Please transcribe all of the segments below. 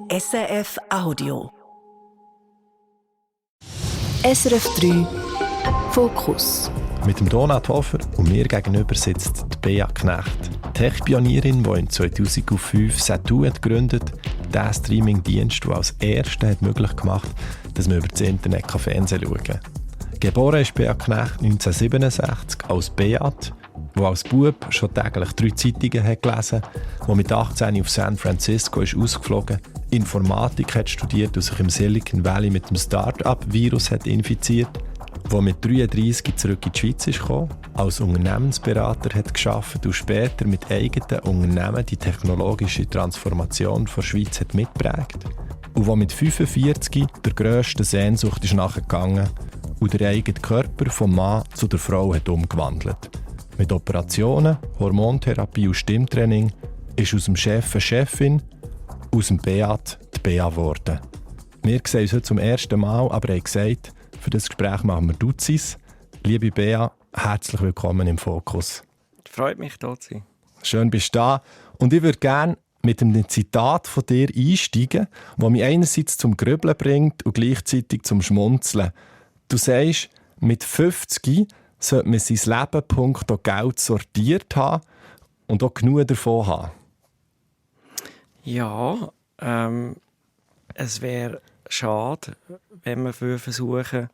SRF Audio. SRF 3 Fokus. Mit dem Donat Hofer und mir gegenüber sitzt die Bea Knecht, Tech-Pionierin, die in 2005 Satu gegründet hat, den Streaming-Dienst, der als erster hat möglich gemacht hat, dass man über das Internet Fernsehen schauen kann. Geboren ist Bea Knecht 1967 als Beat, der als Bub schon täglich 3 Zeitungen hat gelesen hat, der mit 18 auf San Francisco ist ausgeflogen, Informatik hat studiert und sich im Silicon Valley mit dem Start-up-Virus hat infiziert, der mit 33 zurück in die Schweiz ist gekommen, als Unternehmensberater hat gearbeitet und später mit eigenen Unternehmen die technologische Transformation der Schweiz hat mitgeprägt und der mit 45 der grössten Sehnsucht ist nachgegangen und der eigene Körper vom Mann zu der Frau hat umgewandelt. Mit Operationen, Hormontherapie und Stimmtraining ist aus dem Chef eine Chefin, aus dem Beat die Bea geworden. Wir sehen uns heute zum ersten Mal, aber haben gesagt, für das Gespräch machen wir Duzis. Liebe Bea, herzlich willkommen im Fokus. Freut mich, hier zu sein. Schön, bist du da. Und ich würde gerne mit einem Zitat von dir einsteigen, das mich einerseits zum Grübeln bringt und gleichzeitig zum Schmunzeln. Du sagst, mit 50 sollte man sein Leben punkto Geld sortiert haben und auch genug davon haben. Ja, es wäre schade, wenn wir versuchen,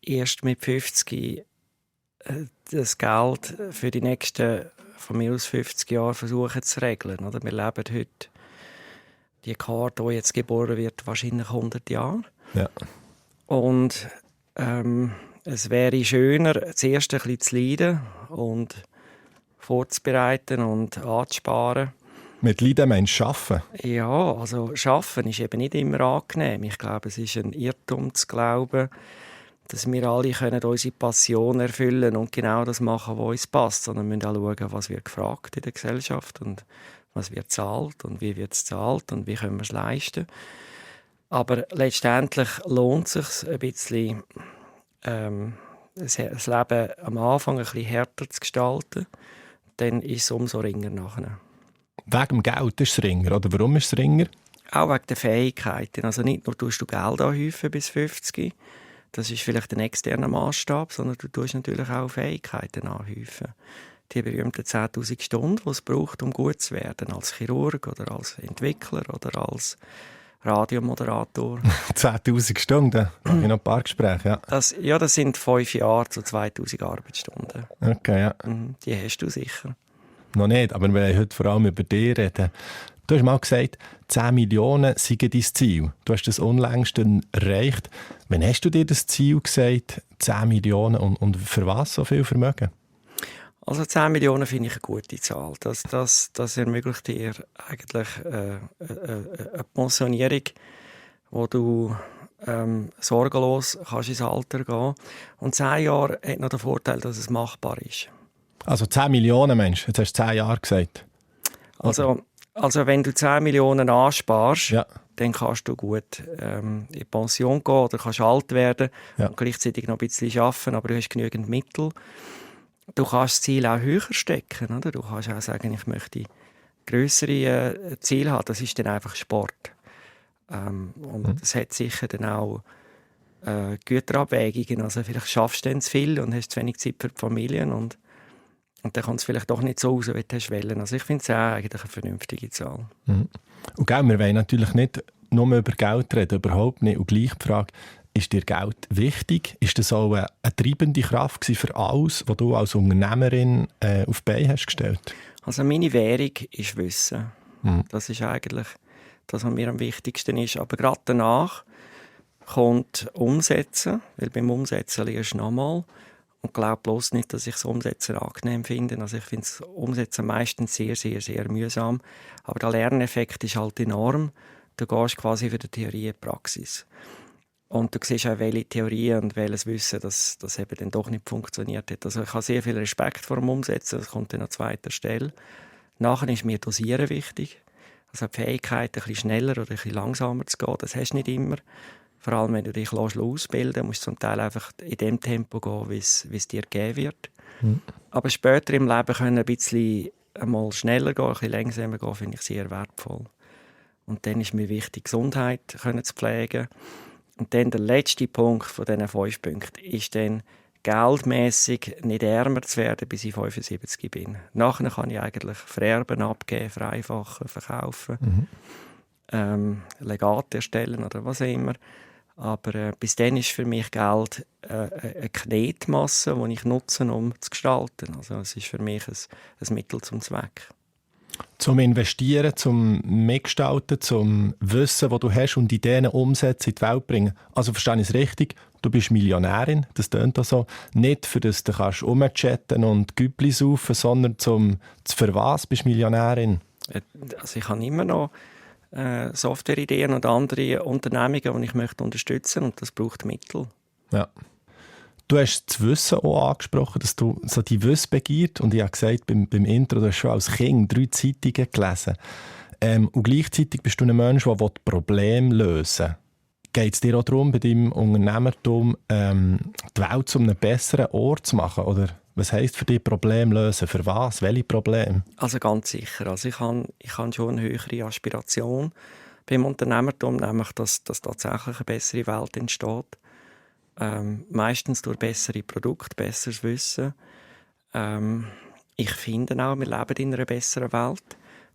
erst mit 50 das Geld für die nächsten, von mir aus 50 Jahre versuchen zu regeln. Oder? Wir leben heute, die Karte, die jetzt geboren wird, wahrscheinlich 100 Jahre. Ja. Und es wäre schöner, zuerst ein bisschen zu leiden und vorzubereiten und anzusparen. Mit Leiden meinst du arbeiten? Ja, also arbeiten ist eben nicht immer angenehm. Ich glaube, es ist ein Irrtum zu glauben, dass wir alle unsere Passion erfüllen und genau das machen, was uns passt. Sondern wir müssen auch schauen, was wird gefragt in der Gesellschaft und was wird zahlt und wie wird es zahlt und wie können wir es leisten. Aber letztendlich lohnt es sich ein bisschen, das Leben am Anfang ein bisschen härter zu gestalten. Dann ist es umso ringer nachher. Wegen dem Geld ist es ringer, oder warum ist es ringer? Auch wegen der Fähigkeiten. Also nicht nur tust du Geld anhäufen bis 50, das ist vielleicht ein externer Maßstab, sondern du tust natürlich auch Fähigkeiten anhäufen. Die berühmten 10'000 Stunden, die es braucht, um gut zu werden, als Chirurg oder als Entwickler oder als Radiomoderator. 10'000 Stunden, da habe ich noch ein paar Gespräche. Ja. Das sind 5 Jahre zu 2000 Arbeitsstunden. Okay, ja. Die hast du sicher. Noch nicht, aber wir wollen heute vor allem über dich reden. Du hast mal gesagt, 10 Millionen seien dein Ziel. Du hast das unlängst erreicht. Wann hast du dir das Ziel gesagt, 10 Millionen und für was so viel Vermögen? Also 10 Millionen finde ich eine gute Zahl. Das ermöglicht dir eigentlich eine Pensionierung, wo du sorgenlos kannst ins Alter gehen. Und 10 Jahre hat noch den Vorteil, dass es machbar ist. Also 10 Millionen, Mensch. Jetzt hast du 10 Jahre gesagt. Also wenn du 10 Millionen ansparst, ja, dann kannst du gut in die Pension gehen oder kannst alt werden und gleichzeitig noch ein bisschen arbeiten, aber du hast genügend Mittel. Du kannst das Ziel auch höher stecken. Oder? Du kannst auch sagen, ich möchte grössere Ziele haben. Das ist dann einfach Sport. Und das hat sicher dann auch Güterabwägungen. Also vielleicht schaffst du dann zu viel und hast zu wenig Zeit für die Familien und dann kommt es vielleicht doch nicht so raus, wie du wollen. Also ich finde es auch eigentlich eine vernünftige Zahl. Mhm. Und gell, wir wollen natürlich nicht nur über Geld reden, überhaupt nicht. Und gleich die Frage, ist dir Geld wichtig? Ist das auch eine treibende Kraft für alles, was du als Unternehmerin auf die Beine hast gestellt? Also meine Währung ist Wissen. Das ist eigentlich das, was mir am wichtigsten ist. Aber gerade danach kommt Umsetzen, weil beim Umsetzen lernst du nochmal. Und glaube bloß nicht, dass ich das Umsetzen angenehm finde. Also ich finde das Umsetzen meistens sehr, sehr, sehr mühsam. Aber der Lerneffekt ist halt enorm. Du gehst quasi für die Theorie in die Praxis. Und du siehst auch, welche Theorie und welches Wissen das eben dann doch nicht funktioniert hat. Also ich habe sehr viel Respekt vor dem Umsetzen. Das kommt dann an zweiter Stelle. Nachher ist mir Dosieren wichtig. Also die Fähigkeit, ein bisschen schneller oder ein bisschen langsamer zu gehen, das hast du nicht immer. Vor allem, wenn du dich ausbilden lässt, musst du zum Teil einfach in dem Tempo gehen, wie es dir gegeben wird. Aber später im Leben können ein bisschen einmal schneller gehen, ein bisschen langsamer gehen, finde ich sehr wertvoll. Und dann ist mir wichtig, Gesundheit zu pflegen. Und dann der letzte Punkt von diesen 5 Punkten ist dann, geldmässig nicht ärmer zu werden, bis ich 75 bin. Nachher kann ich eigentlich vererben, abgeben, vereinfachen, verkaufen, Legate erstellen oder was auch immer. Aber bis dann ist für mich Geld eine Knetmasse, die ich nutze, um zu gestalten. Also es ist für mich ein Mittel zum Zweck. Zum Investieren, zum Mitgestalten, zum Wissen, das du hast und Ideen umsetzen, in die Welt bringen. Also verstehe ich es richtig, du bist Millionärin, das tönt auch so. Nicht für das du kannst rumchatten und Güppli saufen, sondern für was bist du Millionärin? Also ich habe immer noch Softwareideen und andere Unternehmungen, die ich möchte unterstützen, und das braucht Mittel. Ja. Du hast das Wissen auch angesprochen, dass du so die Wissbegierde, und ich habe gesagt, beim Intro, du hast schon als Kind 3 Zeitungen gelesen. Und gleichzeitig bist du ein Mensch, der Probleme lösen will. Geht es dir auch darum, bei deinem Unternehmertum die Welt zu einem besseren Ort zu machen? Oder was heisst für dich Probleme lösen? Für was? Welche Probleme? Also ganz sicher. Also ich habe schon eine höhere Aspiration beim Unternehmertum, nämlich, dass tatsächlich eine bessere Welt entsteht. Meistens durch bessere Produkte, besseres Wissen. Ich finde auch, wir leben in einer besseren Welt.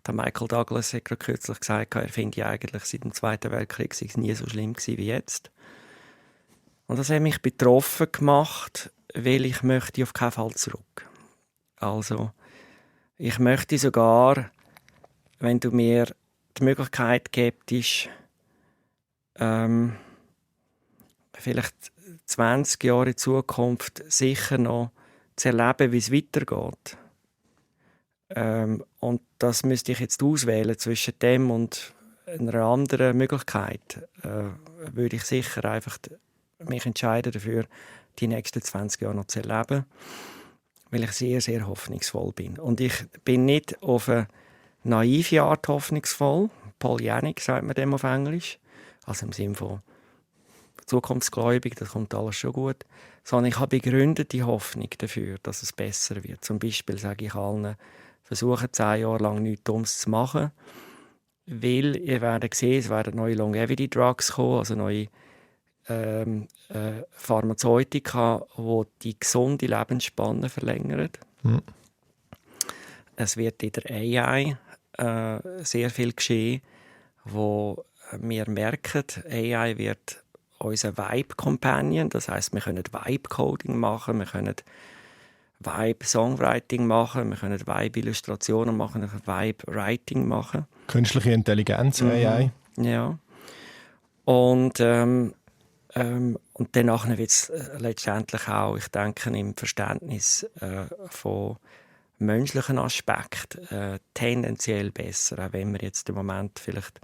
Der Michael Douglas hat gerade kürzlich gesagt, er finde eigentlich, seit dem Zweiten Weltkrieg sei es nie so schlimm gewesen wie jetzt. Und das hat mich betroffen gemacht, weil ich möchte auf keinen Fall zurück. Also, ich möchte sogar, wenn du mir die Möglichkeit gibst, vielleicht 20 Jahre in Zukunft sicher noch zu erleben, wie es weitergeht. Und das müsste ich jetzt auswählen zwischen dem und einer anderen Möglichkeit. Würde ich sicher einfach mich entscheiden dafür, die nächsten 20 Jahre noch zu erleben, weil ich sehr, sehr hoffnungsvoll bin. Und ich bin nicht auf eine naive Art hoffnungsvoll, Pollyannic sagt man dem auf Englisch, also im Sinne von zukunftsgläubig, das kommt alles schon gut, sondern ich habe begründete Hoffnung dafür, dass es besser wird. Zum Beispiel sage ich allen, versuchen 10 Jahre lang nichts Dummes zu machen, weil ihr werdet sehen, es werden neue Longevity-Drugs kommen, also neue Pharmazeutika, die die gesunde Lebensspanne verlängern. Mhm. Es wird in der AI sehr viel geschehen, wo wir merken, AI wird unser Vibe-Companion, das heisst, wir können Vibe-Coding machen, wir können Vibe-Songwriting machen, wir können Vibe-Illustrationen machen, wir können Vibe-Writing machen. Künstliche Intelligenz, AI. Ja. Und danach wird es letztendlich auch, ich denke, im Verständnis von menschlichen Aspekten tendenziell besser, auch wenn wir jetzt im Moment vielleicht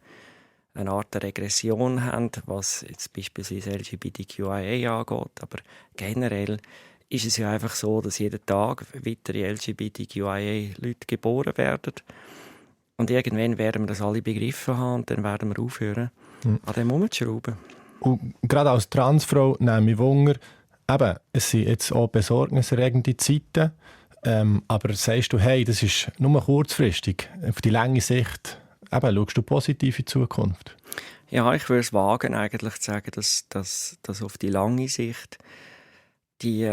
eine Art Regression haben, was jetzt beispielsweise LGBTQIA angeht, aber generell ist es ja einfach so, dass jeden Tag weitere LGBTQIA-Leute geboren werden. Und irgendwann werden wir das alle begriffen haben und dann werden wir aufhören, an dem rumzuschrauben. Und gerade als Transfrau nehme ich Wunder, eben, es sind jetzt auch besorgniserregende Zeiten, aber sagst du, hey, das ist nur kurzfristig, auf die lange Sicht, eben, schaust du positiv in die Zukunft? Ja, ich würde es wagen, eigentlich zu sagen, dass auf die lange Sicht die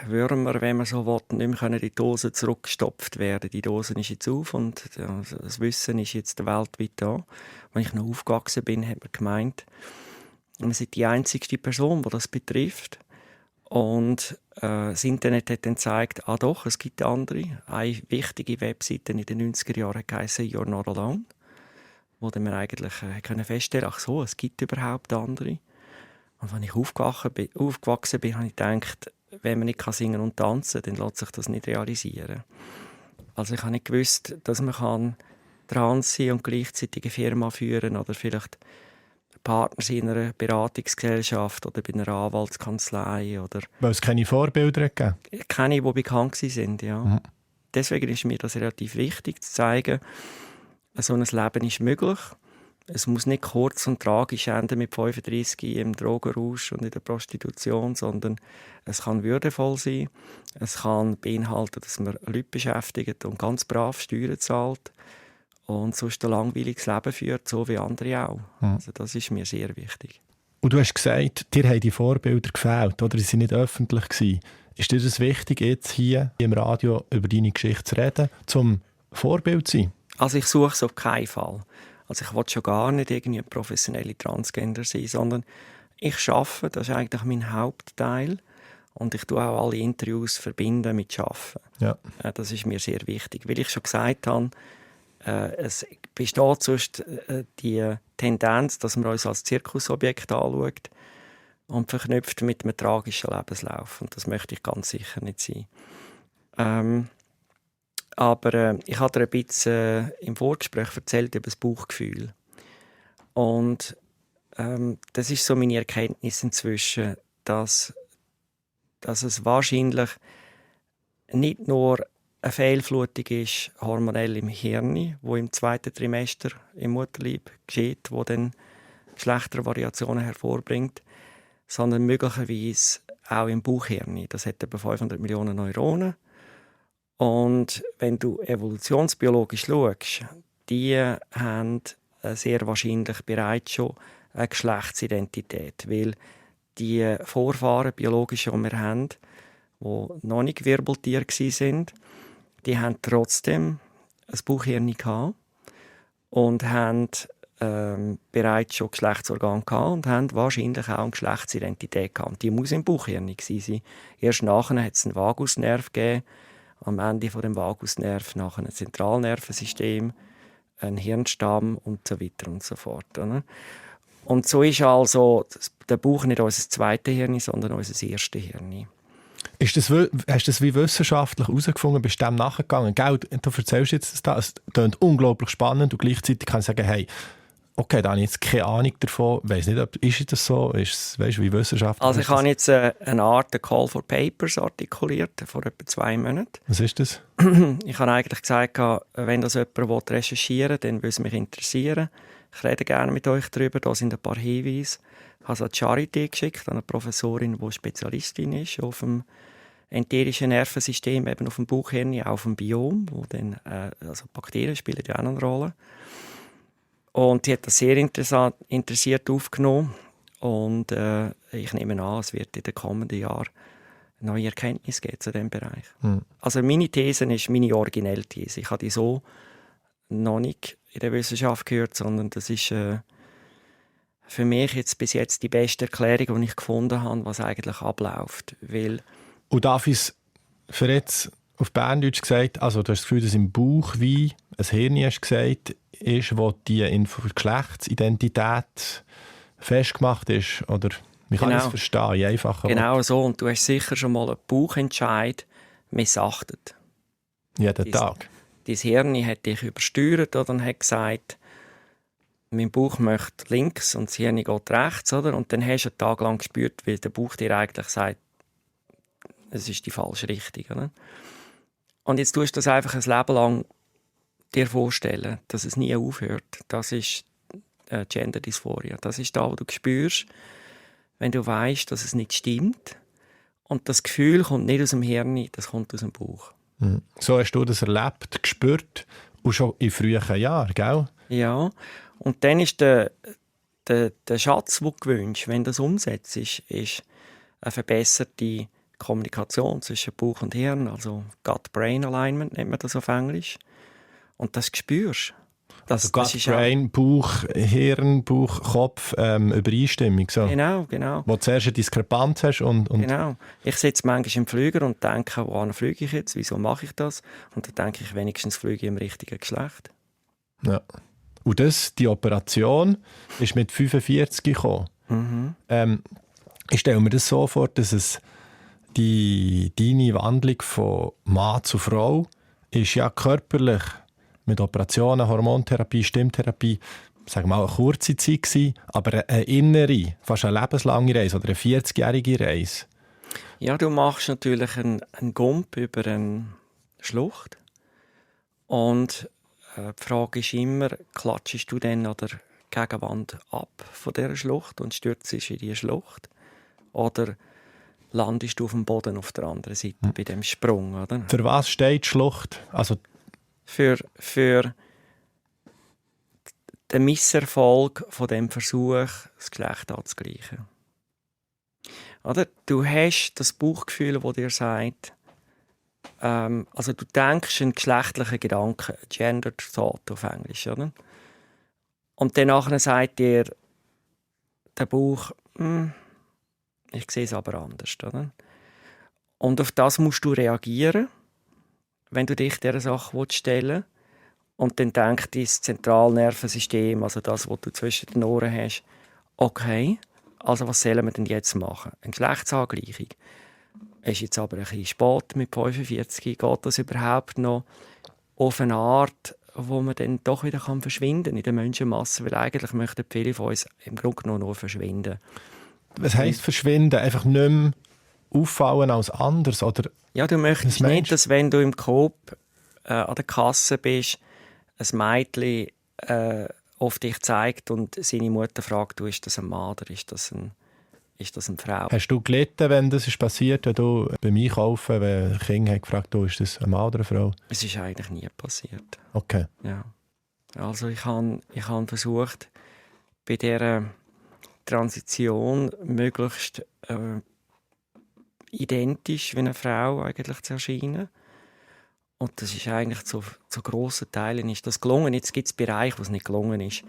Würmer, wenn man so will, nicht mehr in die Dose zurückgestopft werden. Die Dose ist jetzt auf und das Wissen ist jetzt weltweit da. Als ich noch aufgewachsen bin, hat man gemeint, wir sind die einzigste Person, die das betrifft. Und das Internet hat dann gezeigt, doch, es gibt andere. Eine wichtige Webseite in den 90er Jahren heisst «You're not alone», wo dann wir eigentlich feststellen können, ach so, es gibt überhaupt andere. Und als ich aufgewachsen bin, habe ich gedacht, wenn man nicht singen und tanzen kann, dann lässt sich das nicht realisieren. Also ich habe nicht gewusst, dass man trans sein und gleichzeitig eine Firma führen oder vielleicht Partner in einer Beratungsgesellschaft oder bei einer Anwaltskanzlei. Oder weil es keine Vorbilder gegeben? Keine, die bekannt sind, ja. Mhm. Deswegen ist mir das relativ wichtig, zu zeigen, so ein Leben ist möglich. Es muss nicht kurz und tragisch enden mit 35 im Drogenrausch und in der Prostitution, sondern es kann würdevoll sein. Es kann beinhalten, dass man Leute beschäftigt und ganz brav Steuern zahlt. und sonst ein langweiliges Leben führt, so wie andere auch. Also das ist mir sehr wichtig. Und du hast gesagt, dir haben die Vorbilder gefehlt, oder? Sie waren nicht öffentlich gewesen. Ist dir das wichtig, jetzt hier im Radio über deine Geschichte zu reden, zum Vorbild zu sein? Also ich suche es auf keinen Fall. Also ich will schon gar nicht irgendwie ein professioneller Transgender sein, sondern ich arbeite, das ist eigentlich mein Hauptteil. Und ich tue auch alle Interviews verbinden mit Arbeiten. Ja. Das ist mir sehr wichtig. Weil ich schon gesagt habe, es besteht sonst die Tendenz, dass man uns als Zirkusobjekt anschaut und verknüpft mit einem tragischen Lebenslauf. Und das möchte ich ganz sicher nicht sein. Aber ich habe dir ein bisschen im Vorgespräch erzählt über das Bauchgefühl. Und das ist so meine Erkenntnis inzwischen, dass es wahrscheinlich nicht nur eine Fehlflutung ist, hormonell im Hirn, wo im 2. Trimester im Mutterleib geschieht, wo dann Geschlechtervariationen hervorbringt, sondern möglicherweise auch im Bauchhirn. Das hat etwa 500 Millionen Neuronen. Und wenn du evolutionsbiologisch schaust, die haben sehr wahrscheinlich bereits schon eine Geschlechtsidentität, weil die Vorfahren biologisch, die wir haben, die noch nicht Wirbeltiere waren, die haben trotzdem ein Bauchhirn gehabt und haben bereits schon Geschlechtsorgane gehabt und haben wahrscheinlich auch eine Geschlechtsidentität gehabt. Und die muss im Bauchhirn gewesen sein. Erst nachher hat es einen Vagusnerv gegeben, am Ende von dem Vagusnerv nachher ein Zentralnervensystem, ein Hirnstamm und so weiter und so fort. Oder? Und so ist also der Bauch nicht unser zweites Hirn, sondern unser erstes Hirn. Hast du das wie wissenschaftlich herausgefunden, bist du dem nachgegangen? Gell, du erzählst jetzt das, es klingt unglaublich spannend und gleichzeitig kann ich sagen, hey, okay, da habe ich jetzt keine Ahnung davon, weiss nicht, ist das so, weißt du, wie wissenschaftlich? Also ich habe jetzt eine Art Call for Papers artikuliert, vor etwa 2 Monaten. Was ist das? Ich habe eigentlich gesagt, wenn das jemand recherchieren will, dann würde es mich interessieren. Ich rede gerne mit euch darüber, da sind ein paar Hinweise. Ich habe es an die Charité geschickt, an eine Professorin, die Spezialistin ist auf dem enterischen Nervensystem, eben auf dem Bauchhirn, auch auf dem Biom, wo dann, also Bakterien spielen ja auch eine Rolle. Und sie hat das sehr interessiert aufgenommen und ich nehme an, es wird in den kommenden Jahren neue Erkenntnisse geben zu diesem Bereich. Also meine These ist meine originelle These. Ich habe die so noch nicht in der Wissenschaft gehört, sondern das ist für mich jetzt bis jetzt die beste Erklärung, die ich gefunden habe, was eigentlich abläuft. Und darf ich es für jetzt auf Berndeutsch gesagt, also du hast das Gefühl, dass im Bauch wie ein Hirn hast gesagt, ist, wo die Geschlechtsidentität festgemacht ist? Oder wie kann ich es verstehen? Einfacher genau so. Und du hast sicher schon mal einen Bauchentscheid missachtet. Jeden Tag. Dein Hirn hat dich übersteuert oder, und hat gesagt, mein Bauch möchte links und das Hirn geht rechts. Oder? Und dann hast du einen Tag lang gespürt, weil der Bauch dir eigentlich sagt, es ist die falsche Richtung. Oder? Und jetzt tust du das einfach ein Leben lang dir vorstellen, dass es nie aufhört. Das ist Gender Dysphoria. Das ist da, wo du spürst, wenn du weißt, dass es nicht stimmt. Und das Gefühl kommt nicht aus dem Hirn, das kommt aus dem Bauch. So hast du das erlebt, gespürt und schon in frühen Jahren, gell? Ja, und dann ist der Schatz, den du gewünscht, wenn du das umsetzt, ist eine verbesserte Kommunikation zwischen Bauch und Hirn, also Gut-Brain-Alignment nennt man das auf Englisch. Und das spürst du. Also Gut-Brain, Bauch, Hirn, Bauch, Kopf, Übereinstimmung. So. Genau. Wo du zuerst eine Diskrepanz hast. Und genau. Ich sitze manchmal im Flüger und denke, wohin fliege ich jetzt, wieso mache ich das? Und dann denke ich, wenigstens fliege ich im richtigen Geschlecht. Ja. Und die Operation ist mit 45 gekommen. Ich stelle mir das so vor, dass es deine Wandlung von Mann zu Frau ist ja körperlich mit Operationen, Hormontherapie, Stimmtherapie, sagen wir mal, eine kurze Zeit gewesen, aber eine innere, fast eine lebenslange Reise oder eine 40-jährige Reise. Ja, du machst natürlich einen Gump über eine Schlucht und die Frage ist immer, klatschst du dann an der Gegenwand ab von dieser Schlucht und stürzt in die Schlucht oder landest du auf dem Boden auf der anderen Seite bei dem Sprung, oder? Für was steht die Schlucht? Also für der Misserfolg von dem Versuch, das Geschlecht anzugleichen. Oder? Du hast das Bauchgefühl, das dir sagt, also du denkst einen geschlechtlichen Gedanken, Gendered Thought auf Englisch, oder? Und dann sagt dir der Bauch, ich sehe es aber anders, oder? Und auf das musst du reagieren, wenn du dich dieser Sache stellen willst. Und dann denkt dein Zentralnervensystem, also das, was du zwischen den Ohren hast, okay, also was sollen wir denn jetzt machen? Eine Geschlechtsangleichung. Es ist jetzt aber ein bisschen spät mit 45. Geht das überhaupt noch auf eine Art, wo man dann doch wieder verschwinden kann in der Menschenmasse? Weil eigentlich möchten viele von uns im Grunde genommen nur verschwinden. Was heisst verschwinden? Einfach nicht mehr auffallen als anders? Oder ja, du möchtest nicht, dass wenn du im Coop an der Kasse bist, ein Mädchen auf dich zeigt und seine Mutter fragt, du, ist das ein Mann oder ist das eine Frau? Hast du gelitten, wenn das ist passiert, wenn du beim Einkaufen, wenn ein Kind hat gefragt, du, ist das ein Mann oder eine Frau? Es ist eigentlich nie passiert. Okay. Ja. Also ich habe versucht, bei dieser Transition möglichst identisch wie eine Frau eigentlich zu erscheinen. Und das ist eigentlich zu grossen Teilen ist das gelungen. Jetzt gibt es Bereiche, wo es nicht gelungen ist,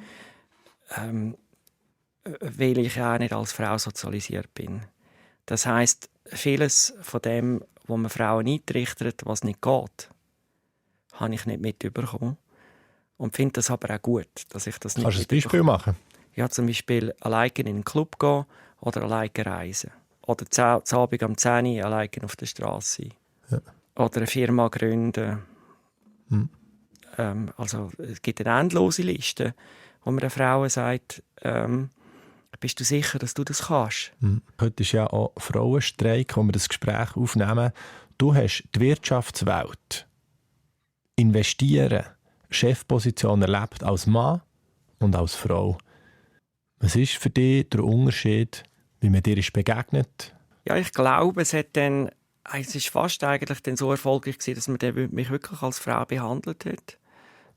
weil ich auch nicht als Frau sozialisiert bin. Das heisst, vieles von dem, was man Frauen eintrichtert, was nicht geht, habe ich nicht mitbekommen. Und finde das aber auch gut, dass ich das nicht. Kannst du ein Beispiel machen? Ja, zum Beispiel alleine in einen Club gehen oder alleine reisen. Oder zu Abend am 10 Uhr alleine auf der Straße sein. Ja. Oder eine Firma gründen. Also, es gibt eine endlose Liste, wo man den Frauen sagt, bist du sicher, dass du das kannst? Heute ist ja auch Frauenstreik, wo wir das Gespräch aufnehmen. Du hast die Wirtschaftswelt, investieren, Chefposition erlebt als Mann und als Frau. Was ist für dich der Unterschied, wie man dir ist begegnet? Ja, ich glaube, es ist fast eigentlich dann so erfolgreich gewesen, dass man mich wirklich als Frau behandelt hat,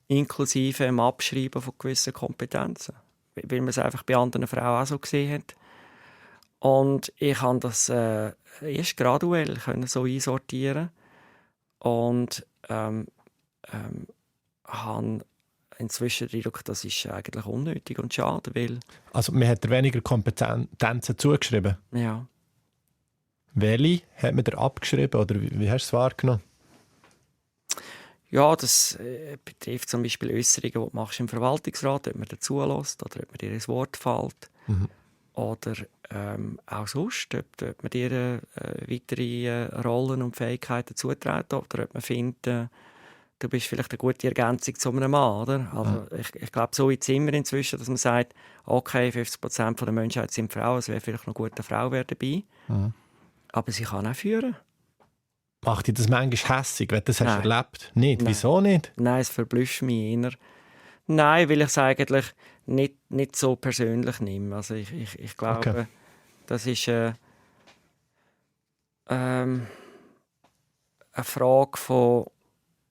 inklusive dem Abschreiben von gewissen Kompetenzen, weil man es einfach bei anderen Frauen auch so gesehen hat. Und ich konnte das erst graduell so einsortieren und habe inzwischen den Eindruck, das ist eigentlich unnötig und schade, weil... Also man hat dir weniger Kompetenzen zugeschrieben? Ja. Welche hat man dir abgeschrieben oder wie hast du es wahrgenommen? Ja, das betrifft zum Beispiel Äußerungen, die du machst im Verwaltungsrat, ob man dazu lässt oder ob man dir ins Wort fällt. Oder auch sonst, ob man dir weitere Rollen und Fähigkeiten zutraut oder ob man findet, du bist vielleicht eine gute Ergänzung zu einem Mann. Oder? Also ich glaube, so ist es immer inzwischen, dass man sagt, okay, 50% der Menschheit sind Frauen, es wäre vielleicht noch eine gute Frau dabei. Aber sie kann auch führen. Macht dich das manchmal hässig, wenn du das hast erlebt? Nicht? Nein. Wieso nicht? Nein, es verblüfft mich eher. Nein, weil ich es eigentlich nicht so persönlich nehme. Also ich glaube, das ist eine Frage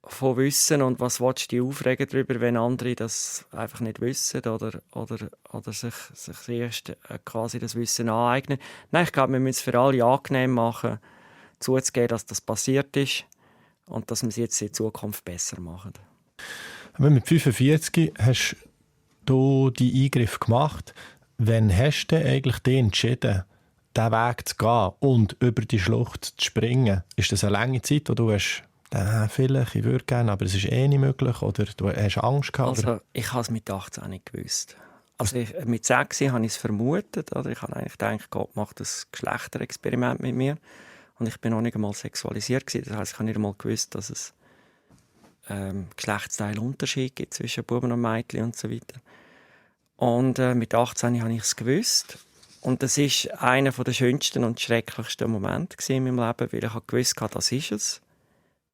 von Wissen und was willst du dich aufregen darüber, wenn andere das einfach nicht wissen oder sich erst quasi das Wissen aneignen. Nein, ich glaube, wir müssen es für alle angenehm machen, zuzugeben, dass das passiert ist und dass wir es jetzt in Zukunft besser machen. Aber mit 45 hast du die Eingriff gemacht. Wann hast du eigentlich dich entschieden, diesen Weg zu gehen und über die Schlucht zu springen? Ist das eine lange Zeit, wo du hast vielleicht, ich würde gerne, aber es ist nicht möglich oder du hast Angst gehabt? Also, ich habe es mit 18 nicht gewusst. Also mit 6 habe ich es vermutet. Oder? Ich habe eigentlich gedacht, Gott macht ein Geschlechterexperiment mit mir. Und ich bin noch nicht einmal sexualisiert gewesen. Das heisst, ich habe nicht einmal gewusst, dass es Geschlechtsteilunterschied gibt zwischen Buben und Mädchen und so weiter. Und mit 18 habe ich es gewusst. Und das war einer der schönsten und schrecklichsten Momente in meinem Leben, weil ich gewusst habe, das ist es.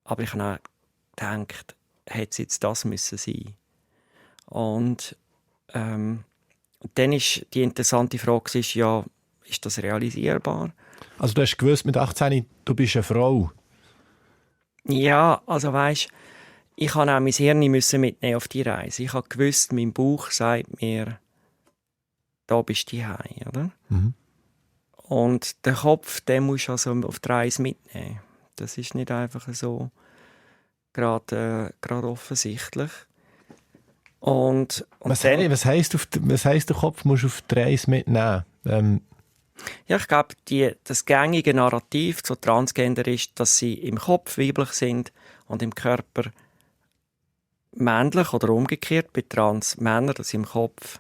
Aber ich habe auch gedacht, hätte es jetzt das müssen sein. Und dann ist die interessante Frage, ja, ist das realisierbar? Also du hast gewusst mit 18, du bist eine Frau? Ja, also weisst, ich habe auch mein Hirn mitnehmen auf die Reise. Ich habe gewusst, mein Bauch sagt mir, da bist du daheim, oder? Mhm. Und den Kopf, den musst du also auf die Reise mitnehmen. Das ist nicht einfach so gerade offensichtlich. Und was heisst, der Kopf musst du auf die Reise mitnehmen? Ja, ich glaube, das gängige Narrativ zu Transgender ist, dass sie im Kopf weiblich sind und im Körper männlich oder umgekehrt bei Transmännern, dass sie im Kopf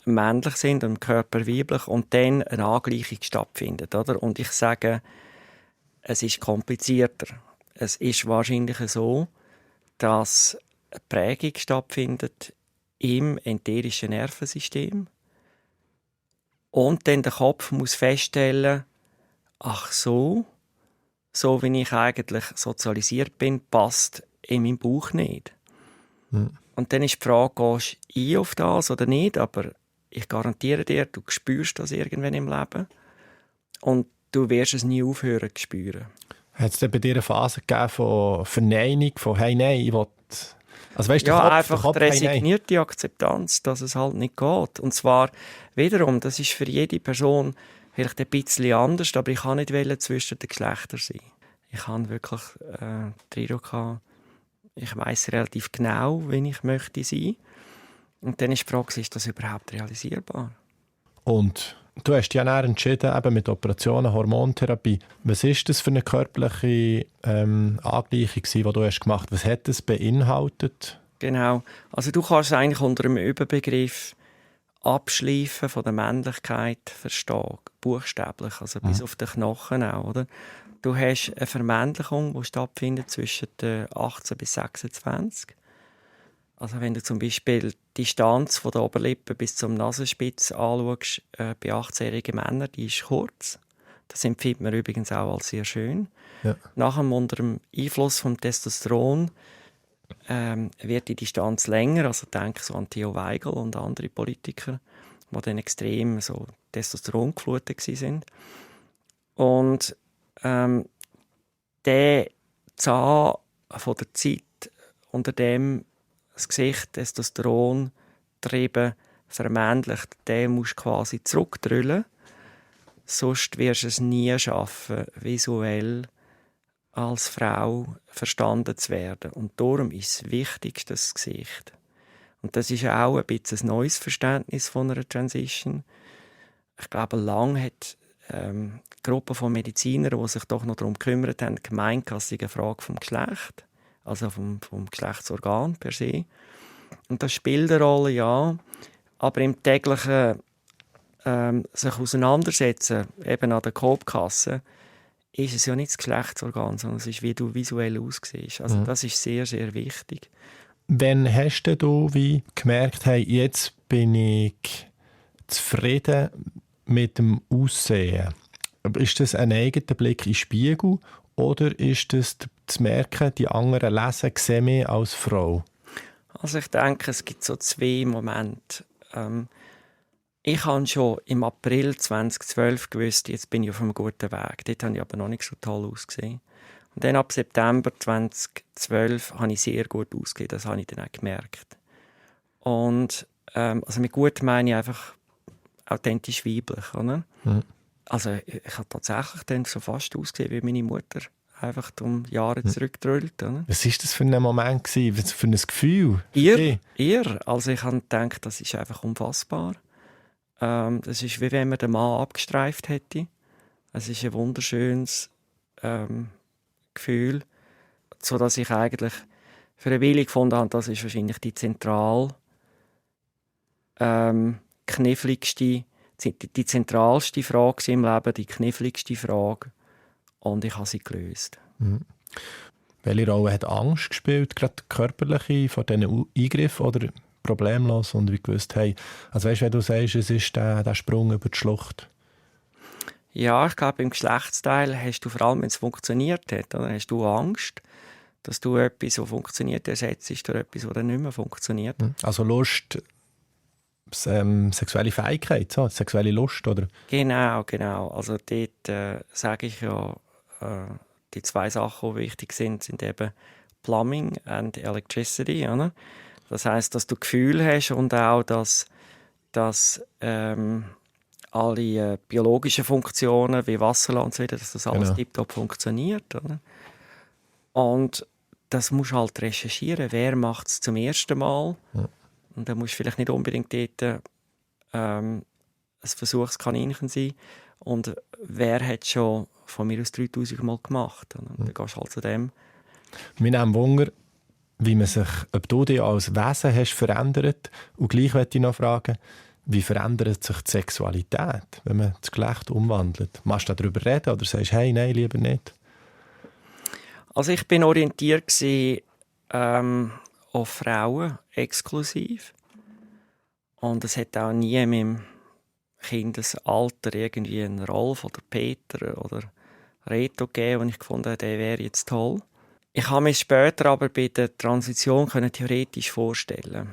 männlich sind und im Körper weiblich und dann eine Angleichung stattfindet. Oder? Und ich sage, es ist komplizierter. Es ist wahrscheinlich so, dass eine Prägung stattfindet im enterischen Nervensystem und dann der Kopf muss feststellen, ach so wie ich eigentlich sozialisiert bin, passt in meinem Bauch nicht. Mhm. Und dann ist die Frage, gehst du ein auf das oder nicht? Aber ich garantiere dir, du spürst das irgendwann im Leben und du wirst es nie aufhören zu spüren. Hat es denn bei dir eine Phase gegeben von Verneinung, von «Hey, nein, ich will...» Also, weißt, ja, Kopf, einfach die resignierte Akzeptanz, dass es halt nicht geht. Und zwar, wiederum, das ist für jede Person vielleicht ein bisschen anders, aber ich kann nicht zwischen den Geschlechtern sein. Ich habe wirklich den Eindruck gehabt, ich weiss relativ genau, wen ich möchte sein. Und dann ist die Frage, ist das überhaupt realisierbar? Und du hast dich ja dann entschieden, eben mit Operationen, Hormontherapie. Was war das für eine körperliche Angleichung, die du hast gemacht hast? Was hat das beinhaltet? Genau. Also du kannst es eigentlich unter dem Überbegriff Abschleifen von der Männlichkeit verstehen. Buchstäblich, also bis auf den Knochen auch. Oder? Du hast eine Vermännlichung, die stattfindet zwischen den 18 bis 26. Also wenn du zum Beispiel die Distanz von der Oberlippe bis zum Nasenspitz anschaust, bei 18-jährigen Männern, die ist kurz. Das empfindet man übrigens auch als sehr schön. Ja. Nachher unter dem Einfluss vom Testosteron wird die Distanz länger. Also denke so an Theo Weigel und andere Politiker, die dann extrem so Testosteron geflutet sind. Und der Zahn von der Zeit, unter dem das Gesicht Testosteron getrieben vermännlicht, den musst du quasi zurückdrüllen. Sonst wirst du es nie schaffen, visuell als Frau verstanden zu werden. Und darum ist das Wichtigste das Gesicht. Und das ist auch ein bisschen ein neues Verständnis von einer Transition. Ich glaube, lange hat eine Gruppe von Medizinern, die sich doch noch darum gekümmert haben, gemeint, es sei eine Frage vom Geschlecht. Also vom Geschlechtsorgan per se. Und das spielt eine Rolle, ja. Aber im täglichen sich auseinandersetzen, eben an der Coop-Kasse, ist es ja nicht das Geschlechtsorgan, sondern es ist, wie du visuell aussiehst. Also das ist sehr, sehr wichtig. Wann hast du gemerkt, hey, jetzt bin ich zufrieden mit dem Aussehen? Ist das ein eigener Blick in den Spiegel oder ist das zu merken, die anderen lesen, sehen mich als Frau? Also ich denke, es gibt so zwei Momente. Ich habe schon im April 2012 gewusst, jetzt bin ich auf einem guten Weg. Dort habe ich aber noch nicht so toll ausgesehen. Und dann ab September 2012 habe ich sehr gut ausgesehen. Das habe ich dann auch gemerkt. Und also mit gut meine ich einfach authentisch weiblich. Oder? Mhm. Also ich habe tatsächlich dann so fast ausgesehen wie meine Mutter. Einfach um Jahre zurückgedrüllt. Oder? Was war das für ein Moment? Was für ein Gefühl? Ihr. Also ich habe gedacht, das ist einfach unfassbar. Das ist wie wenn man den Mann abgestreift hätte. Es ist ein wunderschönes Gefühl, sodass ich eigentlich für eine Weile gefunden habe, das ist wahrscheinlich die kniffligste, die zentralste Frage im Leben, die kniffligste Frage. Und ich habe sie gelöst. Mhm. Welche Rolle hat Angst gespielt, gerade körperliche, vor diesen Eingriffen oder problemlos und wie gewusst, hey, also weißt, wenn du sagst, es ist der Sprung über die Schlucht? Ja, ich glaube, im Geschlechtsteil hast du vor allem, wenn es funktioniert hat, oder hast du Angst, dass du etwas, was funktioniert, ersetzt durch etwas, das dann nicht mehr funktioniert. Also Lust, sexuelle Fähigkeit, so, sexuelle Lust, oder? Genau. Also dort sage ich ja, die zwei Sachen, die wichtig sind eben Plumbing and Electricity. Oder? Das heisst, dass du Gefühl hast und auch, dass alle biologischen Funktionen wie Wasser und so weiter, dass das alles tiptop funktioniert. Oder? Und das musst du halt recherchieren. Wer macht es zum ersten Mal? Ja. Und dann musst du vielleicht nicht unbedingt dort ein Versuchskaninchen sein. Und wer hat schon von mir aus 3000 Mal gemacht? Und dann gehst du halt zu dem. Mir nimmt Wunder, ob du dich als Wesen hast verändert. Und gleich möchte ich noch fragen, wie verändert sich die Sexualität, wenn man das Geschlecht umwandelt? Machst du darüber reden oder sagst du, hey, nein, lieber nicht? Also ich bin orientiert auf Frauen exklusiv. Und es hat auch nie in meinem Kindesalter irgendwie einen Rolf oder Peter oder Reto gegeben, und ich gefunden habe, der wäre jetzt toll. Ich habe mich später aber bei der Transition theoretisch vorstellen.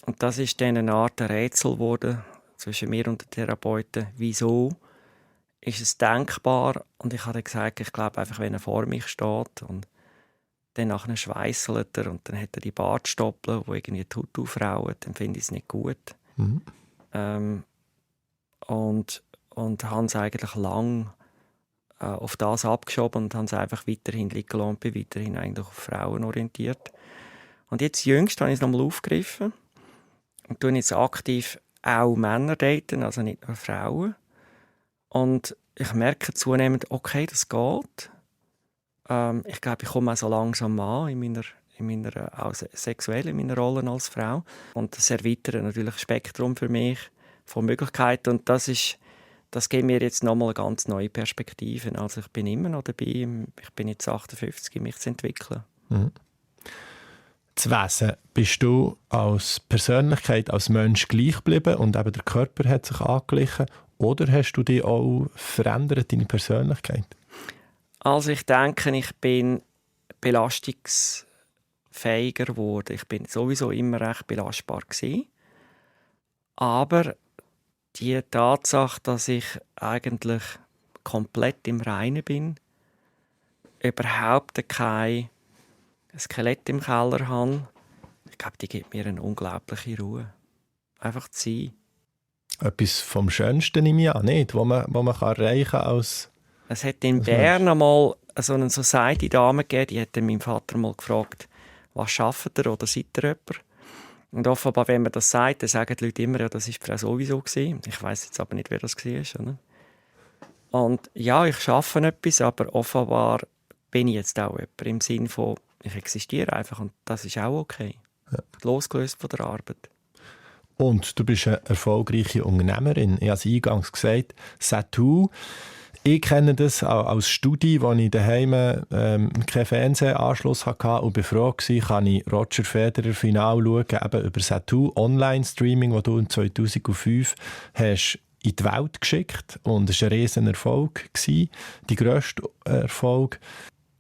Und das ist dann eine Art Rätsel geworden zwischen mir und den Therapeuten. Wieso ist es denkbar? Und ich habe gesagt, ich glaube einfach, wenn er vor mich steht und dann nachher schweisselt er und dann hat er die Bartstoppeln, die irgendwie die Haut aufrauen, dann finde ich es nicht gut. Mhm. Und habe es eigentlich lang auf das abgeschoben und habe es einfach weiterhin liegen lassen und bin weiterhin eigentlich auf Frauen orientiert. Und jetzt jüngst habe ich es nochmal aufgegriffen und tue jetzt aktiv auch Männer daten, also nicht nur Frauen. Und ich merke zunehmend, okay, das geht. Ich glaube, ich komme auch so langsam an auch sexuell in meiner Rolle als Frau. Und das erweitert natürlich das Spektrum für mich von Möglichkeiten. Und das gibt mir jetzt nochmal eine ganz neue Perspektive. Also ich bin immer noch dabei, ich bin jetzt 58, mich zu entwickeln. Mhm. Das Wesen, bist du als Persönlichkeit, als Mensch gleich geblieben und eben der Körper hat sich angeglichen? Oder hast du dich auch verändert, deine Persönlichkeit? Also ich denke, ich bin belastungsfähiger geworden. Ich bin sowieso immer recht belastbar gewesen. Aber die Tatsache, dass ich eigentlich komplett im Reinen bin, überhaupt kein Skelett im Keller habe, ich glaube, die gibt mir eine unglaubliche Ruhe. Einfach zu sein. Etwas vom Schönsten nehme ich an, nicht? Wo man erreichen kann als... Es hat in Bern einmal so eine Society-Dame gegeben, die hat meinen Vater mal gefragt, was arbeitet ihr oder seid ihr jemand? Und offenbar, wenn man das sagt, dann sagen die Leute immer, ja, das war die Frau sowieso gewesen. Ich weiss jetzt aber nicht, wer das war. Oder? Und ja, ich arbeite etwas, aber offenbar bin ich jetzt auch jemand im Sinne von, ich existiere einfach und das ist auch okay. Ja. Losgelöst von der Arbeit. Und du bist eine erfolgreiche Unternehmerin. Ich habe es eingangs gesagt, Zattoo. Ich kenne das als Studie, wo ich daheim keinen Fernsehanschluss hatte und befragt war, kann ich Roger Federer Final schauen, eben über Zattoo Online-Streaming, das du in 2005 hast in die Welt geschickt. Und es war ein riesen Erfolg, die grösste Erfolg.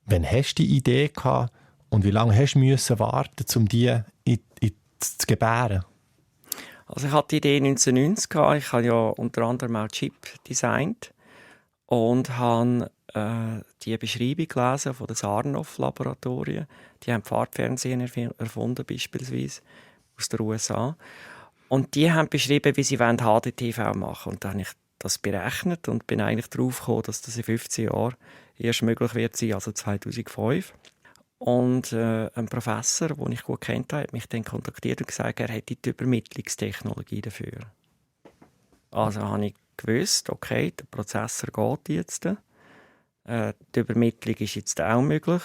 Wann hast du die Idee gehabt und wie lange hast du warten, um die zu gebären? Also ich hatte die Idee 1990 gehabt. Ich habe ja unter anderem auch Chip designt und habe die Beschreibung gelesen von den Sarnoff-Laboratorien. Die haben Farbfernsehen erfunden, beispielsweise aus den USA. Und die haben beschrieben, wie sie HDTV machen. Und dann habe ich das berechnet und bin eigentlich darauf gekommen, dass das in 15 Jahren erst möglich wird sein, also 2005. Und ein Professor, den ich gut kennt habe, hat mich dann kontaktiert und gesagt, er hätte die Übermittlungstechnologie dafür. Also habe ich gewusst, okay, der Prozessor geht jetzt. Die Übermittlung ist jetzt auch möglich.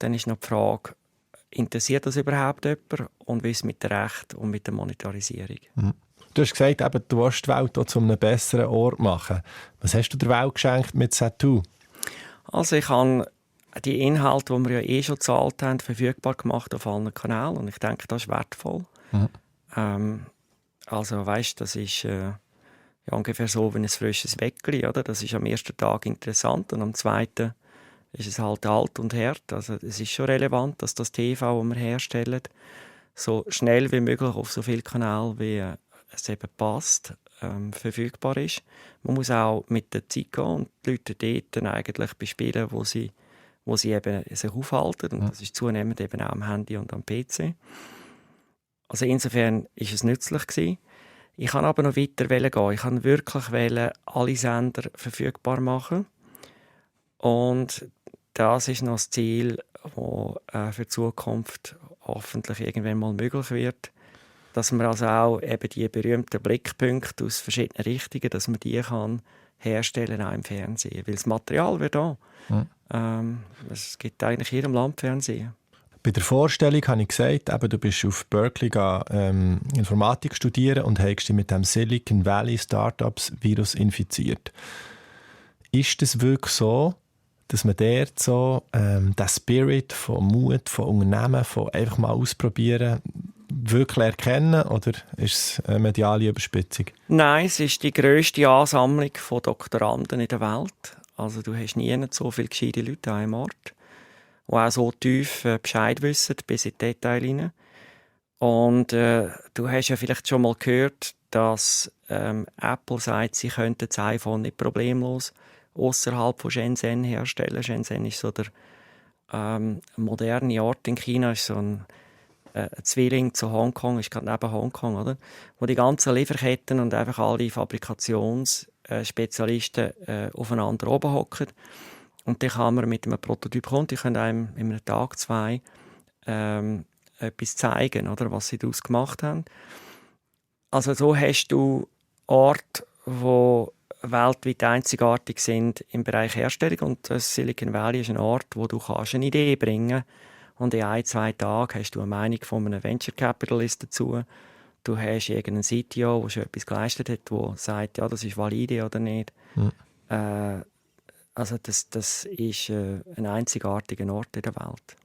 Dann ist noch die Frage, interessiert das überhaupt jemand und wie ist es mit der Recht und mit der Monetarisierung? Mhm. Du hast gesagt, eben, du willst die Welt auch zu einem besseren Ort machen. Was hast du der Welt geschenkt mit Zattoo? Also ich habe die Inhalte, die wir ja schon gezahlt haben, verfügbar gemacht auf allen Kanälen. Und ich denke, das ist wertvoll. Mhm. Also weißt, das ist ja ungefähr so wie ein frisches Weckli, oder? Das ist am ersten Tag interessant und am zweiten ist es halt alt und hart. Also es ist schon relevant, dass das TV, das wir herstellen, so schnell wie möglich auf so viele Kanäle, wie es eben passt, verfügbar ist. Man muss auch mit der Zeit gehen und die Leute dort dann eigentlich bespielen, wo sie wo sie eben sich aufhalten. Und das ist zunehmend eben auch am Handy und am PC. Also insofern war es nützlich gewesen. Ich kann aber noch weiter gehen. Ich wollte wirklich alle Sender verfügbar machen. Und das ist noch das Ziel, das für die Zukunft hoffentlich irgendwann mal möglich wird. Dass man also auch eben die berühmten Blickpunkte aus verschiedenen Richtungen, dass man die kann herstellen auch im Fernsehen. Weil das Material wäre da. Es gibt eigentlich in jedem Land Fernsehen. Bei der Vorstellung habe ich gesagt, du bist auf Berkeley Informatik studieren und hast dich mit dem Silicon Valley Startups Virus infiziert. Ist es wirklich so, dass man dort so den Spirit von Mut, von Unternehmen, von einfach mal ausprobieren, wirklich erkennen, oder ist es eine mediale Überspitzung? Nein, es ist die grösste Ansammlung von Doktoranden in der Welt. Also du hast nie so viele gescheite Leute an einem Ort, die auch so tief Bescheid wissen, bis in die Details hinein. Und du hast ja vielleicht schon mal gehört, dass Apple sagt, sie könnten das iPhone nicht problemlos außerhalb von Shenzhen herstellen. Shenzhen ist so der moderne Ort in China, ist so ein Zwilling zu Hongkong, ist gerade neben Hongkong, oder? Wo die ganzen Lieferketten und einfach alle Fabrikationsspezialisten aufeinander oben hocken. Und dann kann man mit einem Prototyp kommen, die können einem in einem Tag, 2 etwas zeigen, oder, was sie daraus gemacht haben. Also so hast du Orte, die weltweit einzigartig sind im Bereich Herstellung. Und das Silicon Valley ist ein Ort, wo du eine Idee bringen kannst. Und in 1-2 Tagen hast du eine Meinung von einem Venture Capitalist dazu. Du hast irgendeinen CTO, der schon etwas geleistet hat, der sagt, ja, das ist valide oder nicht. Also das ist ein einzigartiger Ort in der Welt.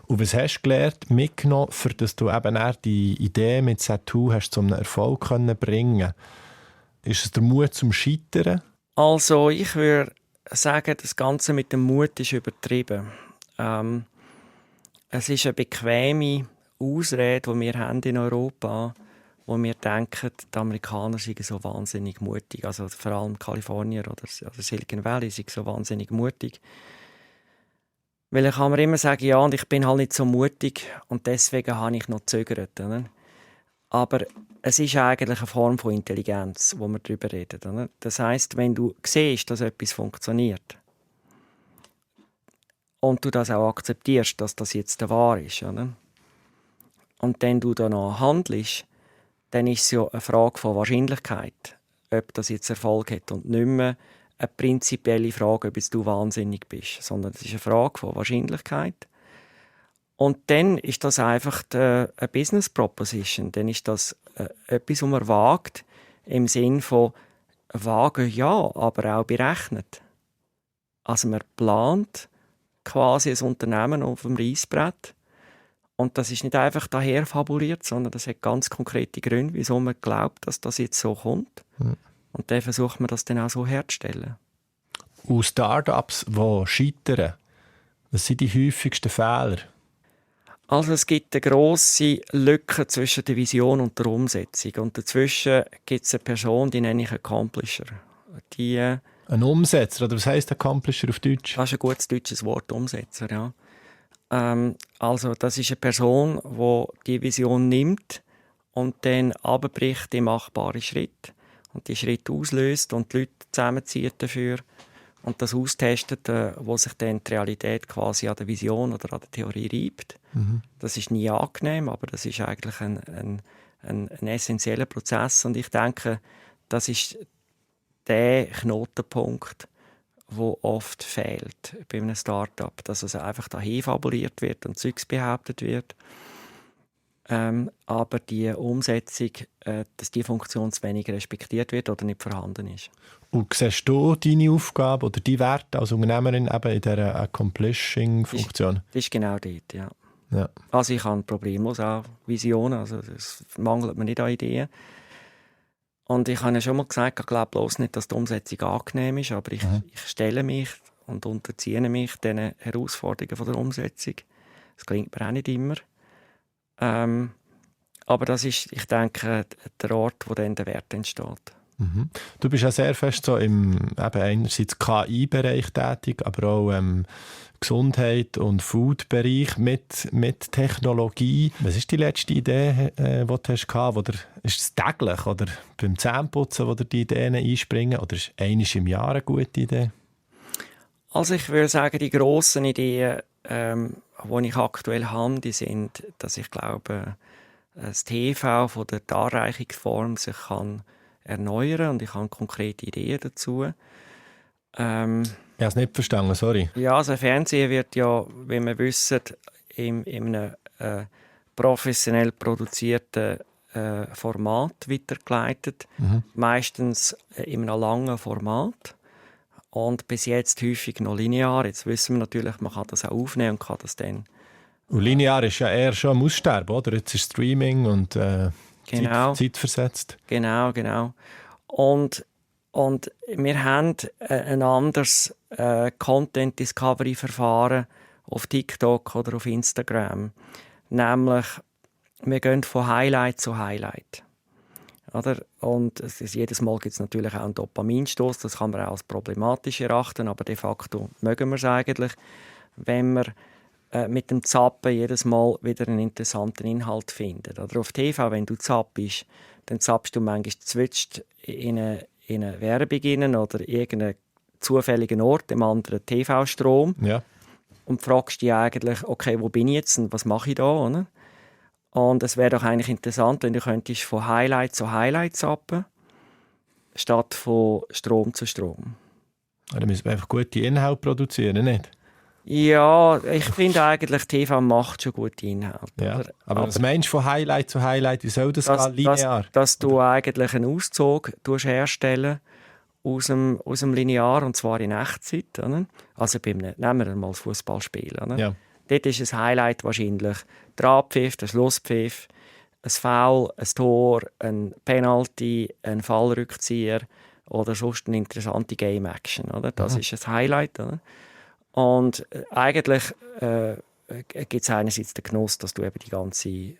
Und was hast du gelernt, mitgenommen, für dass du eben auch die Idee mit Zattoo hast zum Erfolg bringen können? Ist es der Mut zum Scheitern? Also ich würde sagen, das Ganze mit dem Mut ist übertrieben. Es ist eine bequeme Ausrede, die wir haben in Europa haben, wo wir denken, die Amerikaner seien so wahnsinnig mutig. Also vor allem Kalifornier oder Silicon Valley sind so wahnsinnig mutig. Weil ich kann mir immer sagen, ja, und ich bin halt nicht so mutig und deswegen habe ich noch gezögert. Oder? Aber es ist eigentlich eine Form von Intelligenz, wo wir darüber reden. Oder? Das heisst, wenn du siehst, dass etwas funktioniert und du das auch akzeptierst, dass das jetzt der wahr ist, oder? Und dann du danach handelst, dann ist es ja eine Frage von Wahrscheinlichkeit, ob das jetzt Erfolg hat und nicht mehr eine prinzipielle Frage, ob jetzt du wahnsinnig bist, sondern es ist eine Frage von Wahrscheinlichkeit. Und dann ist das einfach eine Business Proposition. Dann ist das etwas, was man wagt, im Sinn von wagen, ja, aber auch berechnet. Also man plant quasi ein Unternehmen auf dem Reissbrett. Und das ist nicht einfach daher fabuliert, sondern das hat ganz konkrete Gründe, wieso man glaubt, dass das jetzt so kommt. Und dann versucht man das dann auch so herzustellen. Und Startups, die scheitern, was sind die häufigsten Fehler? Also es gibt eine grosse Lücke zwischen der Vision und der Umsetzung. Und dazwischen gibt es eine Person, die nenne ich Accomplisher. Ein Umsetzer, oder was heisst Accomplisher auf Deutsch? Das ist ein gutes deutsches Wort, Umsetzer, ja. Also das ist eine Person, die Vision nimmt und dann abbricht in machbare Schritte und die Schritte auslöst und die Leute zusammenzieht dafür und das austestet, wo sich dann die Realität quasi an der Vision oder an der Theorie reibt. Das ist nie angenehm, aber das ist eigentlich ein essentieller Prozess und ich denke, das ist der Knotenpunkt, wo oft fehlt bei einem Start-up, dass es einfach dahin fabuliert wird und Zeugs behauptet wird. Aber die Umsetzung, dass die Funktion zu wenig respektiert wird oder nicht vorhanden ist. Und siehst du deine Aufgabe oder die Werte als Unternehmerin eben in dieser Accomplishing-Funktion? Das ist genau dort, ja. Also ich habe problemlos auch Visionen, also es mangelt mir nicht an Ideen. Und ich habe ja schon mal gesagt, ich glaube bloß nicht, dass die Umsetzung angenehm ist, aber ich stelle mich und unterziehe mich den Herausforderungen von der Umsetzung. Das klingt mir auch nicht immer. Aber das ist, ich denke, der Ort, wo dann der Wert entsteht. Mhm. Du bist ja sehr fest so im eben einerseits KI-Bereich tätig, aber auch Gesundheit- und Food-Bereich mit Technologie. Was ist die letzte Idee, die du hast gehabt? Oder ist es täglich oder beim Zähneputzen, wo dir die Ideen einspringen? Oder ist einmal im Jahr eine gute Idee? Also ich würde sagen, die grossen Ideen, die ich aktuell habe, die sind, dass ich glaube, das TV von der Darreichungsform sich kann erneuern und ich habe konkrete Ideen dazu. Ich habe es nicht verstanden, sorry. Ja, also Fernsehen wird ja, wie wir wissen, in einem professionell produzierten Format weitergeleitet. Meistens in einem langen Format. Und bis jetzt häufig noch linear. Jetzt wissen wir natürlich, man kann das auch aufnehmen und kann das dann... Und linear ist ja eher schon am Aussterben, oder? Jetzt ist Streaming und Genau. Zeitversetzt. Genau. Und wir haben ein anderes Content-Discovery-Verfahren auf TikTok oder auf Instagram. Nämlich, wir gehen von Highlight zu Highlight. Oder? Und jedes Mal gibt es natürlich auch einen Dopaminstoß. Das kann man auch als problematisch erachten, aber de facto mögen wir es eigentlich, wenn wir mit dem Zappen jedes Mal wieder einen interessanten Inhalt finden. Oder auf TV, wenn du zappst, dann zappst du manchmal zwitscht in eine Werbung rein oder irgendeinen zufälligen Ort, im anderen TV-Strom. Ja. Und fragst dich eigentlich, okay, wo bin ich jetzt und was mache ich da? Oder? Und es wäre doch eigentlich interessant, wenn du könntest von Highlight zu Highlight zappen, statt von Strom zu Strom. Da müssen wir einfach gute Inhalte produzieren, nicht? Ja, ich finde eigentlich, TV macht schon gute Inhalte. Ja. Aber was meinst du von Highlight zu Highlight? Wie soll das gehen? Linear? Dass du eigentlich einen Auszug herstellen aus dem Linear, und zwar in Echtzeit. Oder? Also nehmen wir mal das Fußballspiel. Ja. Dort ist ein Highlight wahrscheinlich der Abpfiff, der Schlusspfiff, ein Foul, ein Tor, ein Penalty, ein Fallrückzieher oder sonst eine interessante Game-Action. Oder? Das ist ein Highlight. Oder? Und eigentlich gibt es einerseits den Genuss, dass du eben die ganze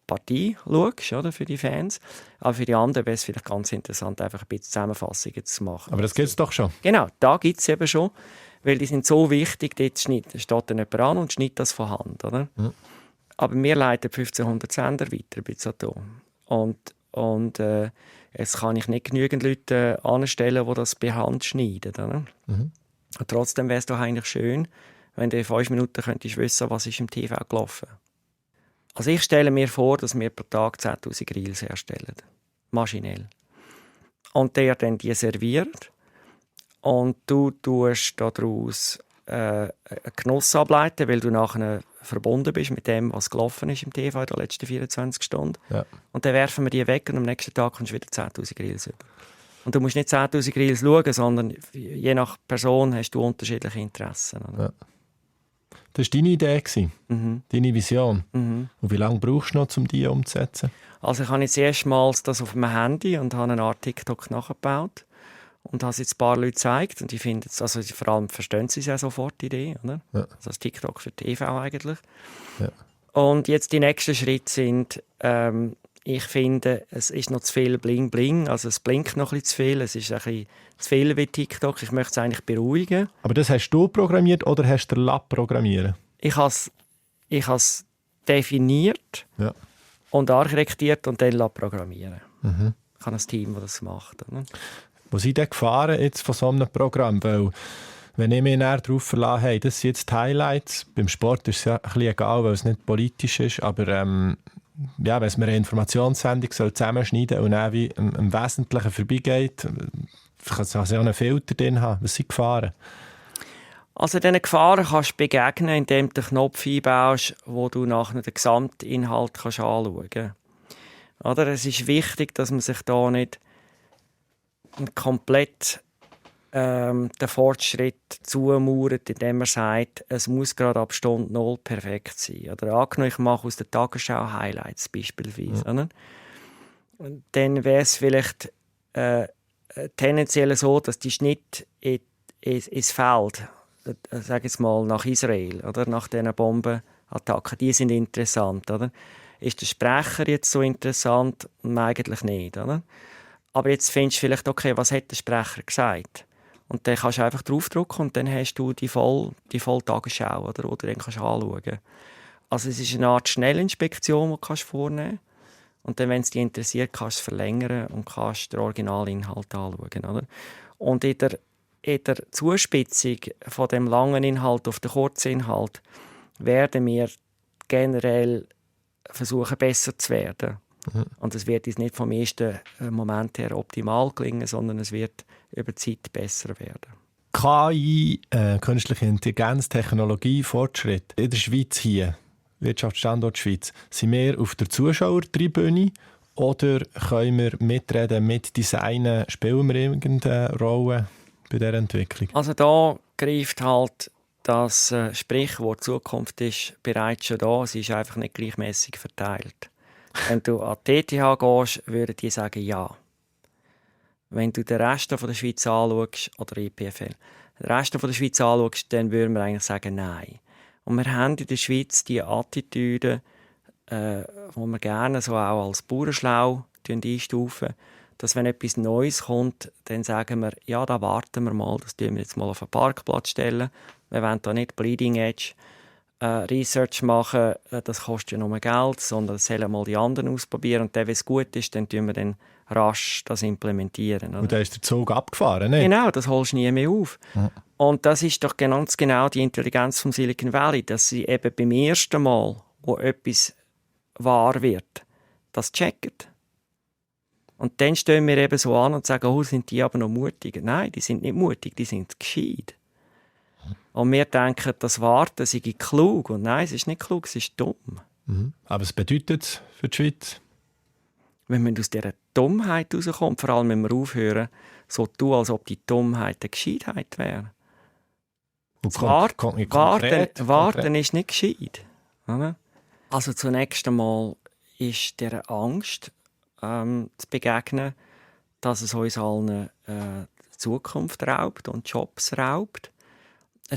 Partie schaust, oder, für die Fans. Aber für die anderen wäre es vielleicht ganz interessant, einfach ein bisschen Zusammenfassungen zu machen. Aber das gibt es doch schon. Genau, da gibt es eben schon. Weil die sind so wichtig, dort steht dann jemand an und schneidet das von Hand. Oder? Ja. Aber wir leiten 1500 Sender weiter bei Saturn. Und jetzt kann ich nicht genügend Leute anstellen, die das per Hand schneiden. Oder? Und trotzdem wäre es doch eigentlich schön, wenn du in 5 Minuten könntest wissen, was ist im TV gelaufen. Also ich stelle mir vor, dass wir pro Tag 10'000 Reels herstellen. Maschinell. Und der dann die serviert. Und du tust daraus einen Genuss ableiten, weil du nachher verbunden bist mit dem, was gelaufen ist im TV in den letzten 24 Stunden. Ja. Und dann werfen wir die weg und am nächsten Tag kommst du wieder 10'000 Reels über. Und du musst nicht 10'000 Reels schauen, sondern je nach Person hast du unterschiedliche Interessen. Ja. Das war deine Idee, deine Vision. Und wie lange brauchst du noch, um die umzusetzen? Also ich habe jetzt erstmals das auf meinem Handy und habe eine Art TikTok nachgebaut. Und habe es jetzt ein paar Leute gezeigt und ich finde, also vor allem verstehen sie es ja sofort, die Idee. Oder? Ja. Also das TikTok für TV eigentlich. Ja. Und jetzt die nächsten Schritte sind, ich finde, es ist noch zu viel Bling-Bling, also es blinkt noch ein bisschen zu viel, es ist ein bisschen zu viel wie TikTok, ich möchte es eigentlich beruhigen. Aber das hast du programmiert oder hast du den Lab programmieren? Ich habe es definiert und architektiert und dann Lab programmieren. Ich habe ein Team, das das macht. Oder? Wo sind die Gefahren jetzt von so einem Programm? Weil, wenn ich mich näher darauf verlasse, hey, das sind jetzt die Highlights. Beim Sport ist es ja ein bisschen egal, weil es nicht politisch ist. Aber wenn es mir eine Informationssendung zusammenschneiden soll und dann wie im Wesentlichen vorbeigeht, kann es auch einen Filter drin haben. Was sind die Gefahren? Also diesen Gefahren kannst du begegnen, indem du einen Knopf einbaust, wo du nachher den Gesamtinhalt anschauen kannst. Oder? Es ist wichtig, dass man sich da nicht komplett den Fortschritt zumauert, indem man sagt, es muss gerade ab Stunde 0 perfekt sein. Oder angenommen, ich mache aus der Tagesschau Highlights beispielsweise. Ja. Dann wäre es vielleicht tendenziell so, dass die Schnitt ins Feld, sage jetzt mal nach Israel, oder nach diesen Bombenattacken, die sind interessant. Oder? Ist der Sprecher jetzt so interessant? Eigentlich nicht. Oder? Aber jetzt findest du vielleicht, okay, was hat der Sprecher gesagt? Und dann kannst du einfach draufdrücken und dann hast du die Volltagesschau, oder dann kannst du anschauen. Also es ist eine Art Schnellinspektion, die du vornehmen kannst. Und dann, wenn es dich interessiert, kannst du es verlängern und kannst den Originalinhalt anschauen. Oder? Und in der Zuspitzung von dem langen Inhalt auf den kurzen Inhalt werden wir generell versuchen, besser zu werden. Mhm. Und es wird uns nicht vom ersten Moment her optimal gelingen, sondern es wird über die Zeit besser werden. KI, künstliche Intelligenz, Technologie, Fortschritt in der Schweiz hier, Wirtschaftsstandort Schweiz, sind wir auf der Zuschauertribüne oder können wir mitreden, mitdesignen, spielen wir irgendeine Rolle bei dieser Entwicklung? Also da greift halt das Sprichwort «Zukunft ist bereits schon da», sie ist einfach nicht gleichmäßig verteilt. Wenn du an die ETH gehst, würden die sagen «Ja». Wenn du den Rest von der Schweiz anschaust, oder EPFL, den Rest von der Schweiz anschaust, dann würden wir eigentlich sagen «Nein». Und wir haben in der Schweiz die Attitüde, die wir gerne so auch als Bauernschlau einstufen, dass wenn etwas Neues kommt, dann sagen wir, ja, da warten wir mal, das stellen wir jetzt mal auf den Parkplatz stellen. Wir wollen da nicht Bleeding Edge Research machen, das kostet ja nur Geld, sondern das sollen mal die anderen ausprobieren und dann, wenn es gut ist, dann tun wir dann rasch das implementieren. Oder? Und dann ist der Zug abgefahren, nicht? Genau, das holst du nie mehr auf. Ja. Und das ist doch ganz genau die Intelligenz vom Silicon Valley, dass sie eben beim ersten Mal, wo etwas wahr wird, das checken. Und dann stehen wir eben so an und sagen, oh, sind die aber noch mutig? Nein, die sind nicht mutig, die sind gescheit. Und wir denken, das Warten sei klug. Und nein, es ist nicht klug, es ist dumm. Mhm. Aber was bedeutet es für die Schweiz? Wenn man aus dieser Dummheit rauskommt, vor allem wenn wir aufhören, so zu tun, als ob die Dummheit eine Gescheitheit wäre. Warten ist nicht gescheit. Oder? Also zunächst einmal ist dieser Angst zu begegnen, dass es uns allen Zukunft raubt und Jobs raubt.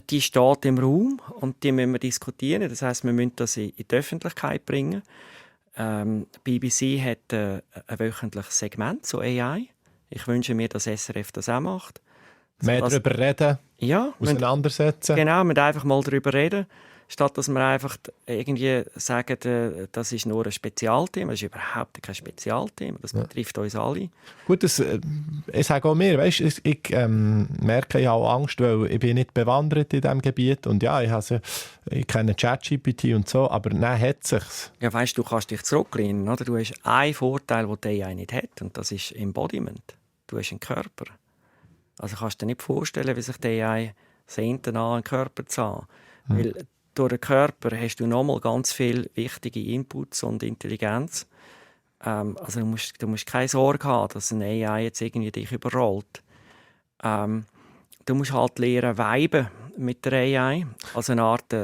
Die steht im Raum und die müssen wir diskutieren. Das heisst, wir müssen das in die Öffentlichkeit bringen. BBC hat ein wöchentliches Segment zu AI. Ich wünsche mir, dass SRF das auch macht. Mehr darüber reden, ja, auseinandersetzen. Genau, wir müssen einfach mal darüber reden, statt dass wir einfach irgendwie sagen, das ist nur ein Spezialthema. Das ist überhaupt kein Spezialthema, das betrifft uns alle. Gut, ich sage auch mir, weißt, ich merke, ich habe Angst, weil ich bin nicht bewandert in diesem Gebiet und ja, ich kenne ChatGPT und so, aber dann hat es sich. Ja, weißt, du kannst dich zurücklehnen, oder? Du hast einen Vorteil, den die AI nicht hat, und das ist Embodiment. Du hast einen Körper. Also kannst du dir nicht vorstellen, wie sich die AI sehnt, einen Körper zu haben. Weil durch den Körper hast du nochmal ganz viele wichtige Inputs und Intelligenz. Also du musst keine Sorge haben, dass eine AI jetzt irgendwie dich überrollt. Du musst halt lernen, viben mit der AI, also eine Art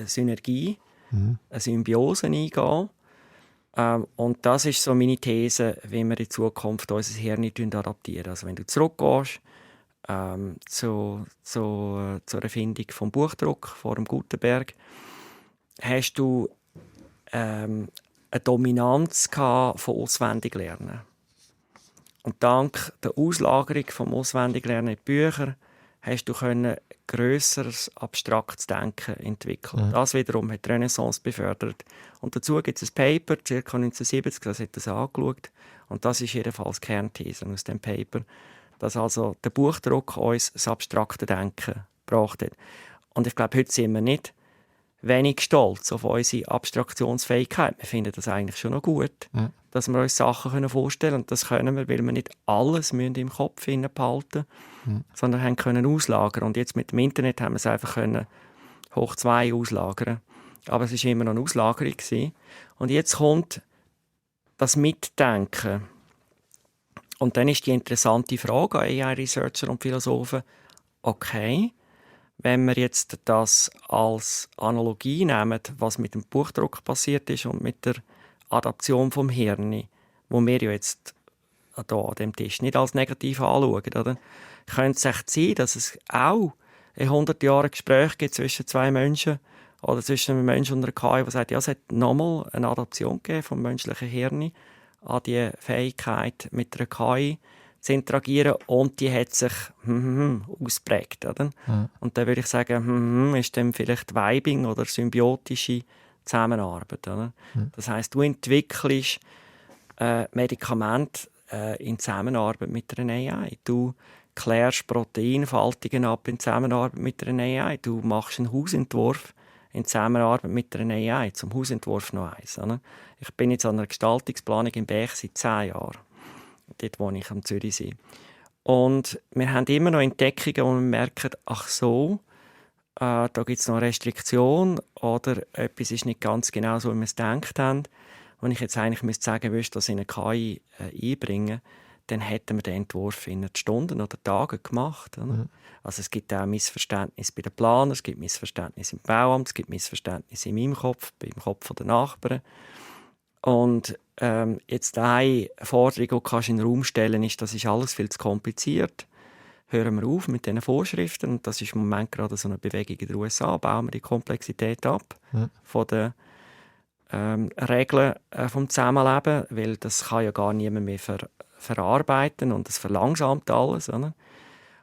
Synergie, eine Symbiose eingehen. Und das ist so meine These, wie wir in Zukunft unser Hirn adaptieren. Also wenn du zurückgehst zur Erfindung vom Buchdruck vor dem Gutenberg, hast du eine Dominanz von Auswendiglernen. Und dank der Auslagerung vom Auswendiglernen in die Bücher hast du grösseres abstraktes Denken entwickeln. Das wiederum hat die Renaissance befördert. Und dazu gibt es ein Paper, ca. 1970, das hat das angeschaut. Und das ist jedenfalls die Kernthese aus dem Paper, dass also der Buchdruck uns das abstrakte Denken gebracht hat. Und ich glaube, heute sind wir nicht wenig stolz auf unsere Abstraktionsfähigkeit. Wir finden das eigentlich schon noch gut, dass wir uns Sachen vorstellen können. Und das können wir, weil wir nicht alles im Kopf behalten müssen, sondern können auslagern. Und jetzt mit dem Internet haben wir es einfach hoch 2 auslagern. Aber es war immer noch eine Auslagerung. Und jetzt kommt das Mitdenken. Und dann ist die interessante Frage an AI-Researcher und Philosophen, okay, wenn wir jetzt das als Analogie nehmen, was mit dem Buchdruck passiert ist und mit der Adaption vom Hirn, wo wir ja jetzt hier an dem Tisch nicht als negativ anschauen, oder? Könnte es echt sein, dass es auch in 100 Jahren Gespräch gibt zwischen zwei Menschen oder zwischen einem Menschen und einer KI, der sagt, ja, es hat nochmal eine Adaption gegeben vom menschlichen Hirn an die Fähigkeit, mit einer KI zu interagieren, und die hat sich ausprägt. Oder? Mhm. Und dann würde ich sagen, ist dann vielleicht Vibing oder symbiotische Zusammenarbeit. Oder? Mhm. Das heisst, du entwickelst Medikamente in Zusammenarbeit mit einer AI. Du klärst Proteinfaltungen ab in Zusammenarbeit mit einer AI. Du machst einen Hausentwurf in Zusammenarbeit mit einer AI. Zum Hausentwurf noch eins. Oder? Ich bin jetzt an einer Gestaltungsplanung in Bech seit 10 Jahren. Dort wohne ich am Zürichsee. Und wir haben immer noch Entdeckungen, wo wir merken, ach so, da gibt es noch eine Restriktion oder etwas ist nicht ganz genau so, wie wir es gedacht haben. Wenn ich jetzt eigentlich müsste sagen müsste, das in eine KI einbringen, dann hätten wir den Entwurf in Stunden oder Tagen gemacht. Oder? Mhm. Also es gibt auch Missverständnisse bei den Planern, es gibt Missverständnisse im Bauamt, es gibt Missverständnisse in meinem Kopf, beim Kopf der Nachbarn. Und jetzt eine Forderung, die du in den Raum stellen kannst, ist, das ist alles viel zu kompliziert. Hören wir auf mit diesen Vorschriften. Und das ist im Moment gerade so eine Bewegung in den USA. Bauen wir die Komplexität ab von den Regeln vom Zusammenleben, weil das kann ja gar niemand mehr verarbeiten und das verlangsamt alles. Oder?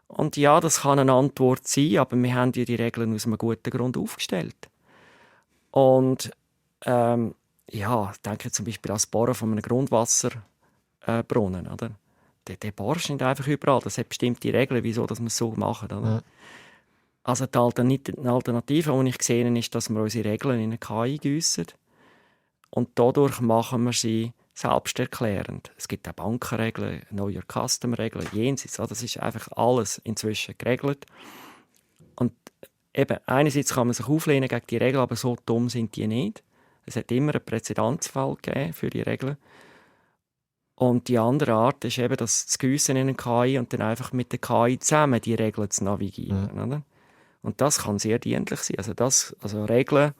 Und ja, das kann eine Antwort sein, aber wir haben ja die Regeln aus einem guten Grund aufgestellt. Und ich denke zum Beispiel an das Bohren von einem Grundwasserbrunnen. Oder? Der bohrst nicht einfach überall. Das hat bestimmte Regeln, wieso dass wir es so machen. Oder? Ja. Also die Alternative, die ich gesehen habe, ist, dass wir unsere Regeln in eine KI gießen. Und dadurch machen wir sie selbsterklärend. Es gibt auch Bankenregeln, Know Your Customer-Regeln, jenseits. Das ist einfach alles inzwischen geregelt. Und eben, einerseits kann man sich auflehnen gegen die Regeln, aber so dumm sind die nicht. Es hat immer einen Präzedenzfall gegeben für die Regeln. Und die andere Art ist eben, das zu gießen in eine KI und dann einfach mit der KI zusammen die Regeln zu navigieren. Oder? Und das kann sehr dienlich sein. Also Regeln,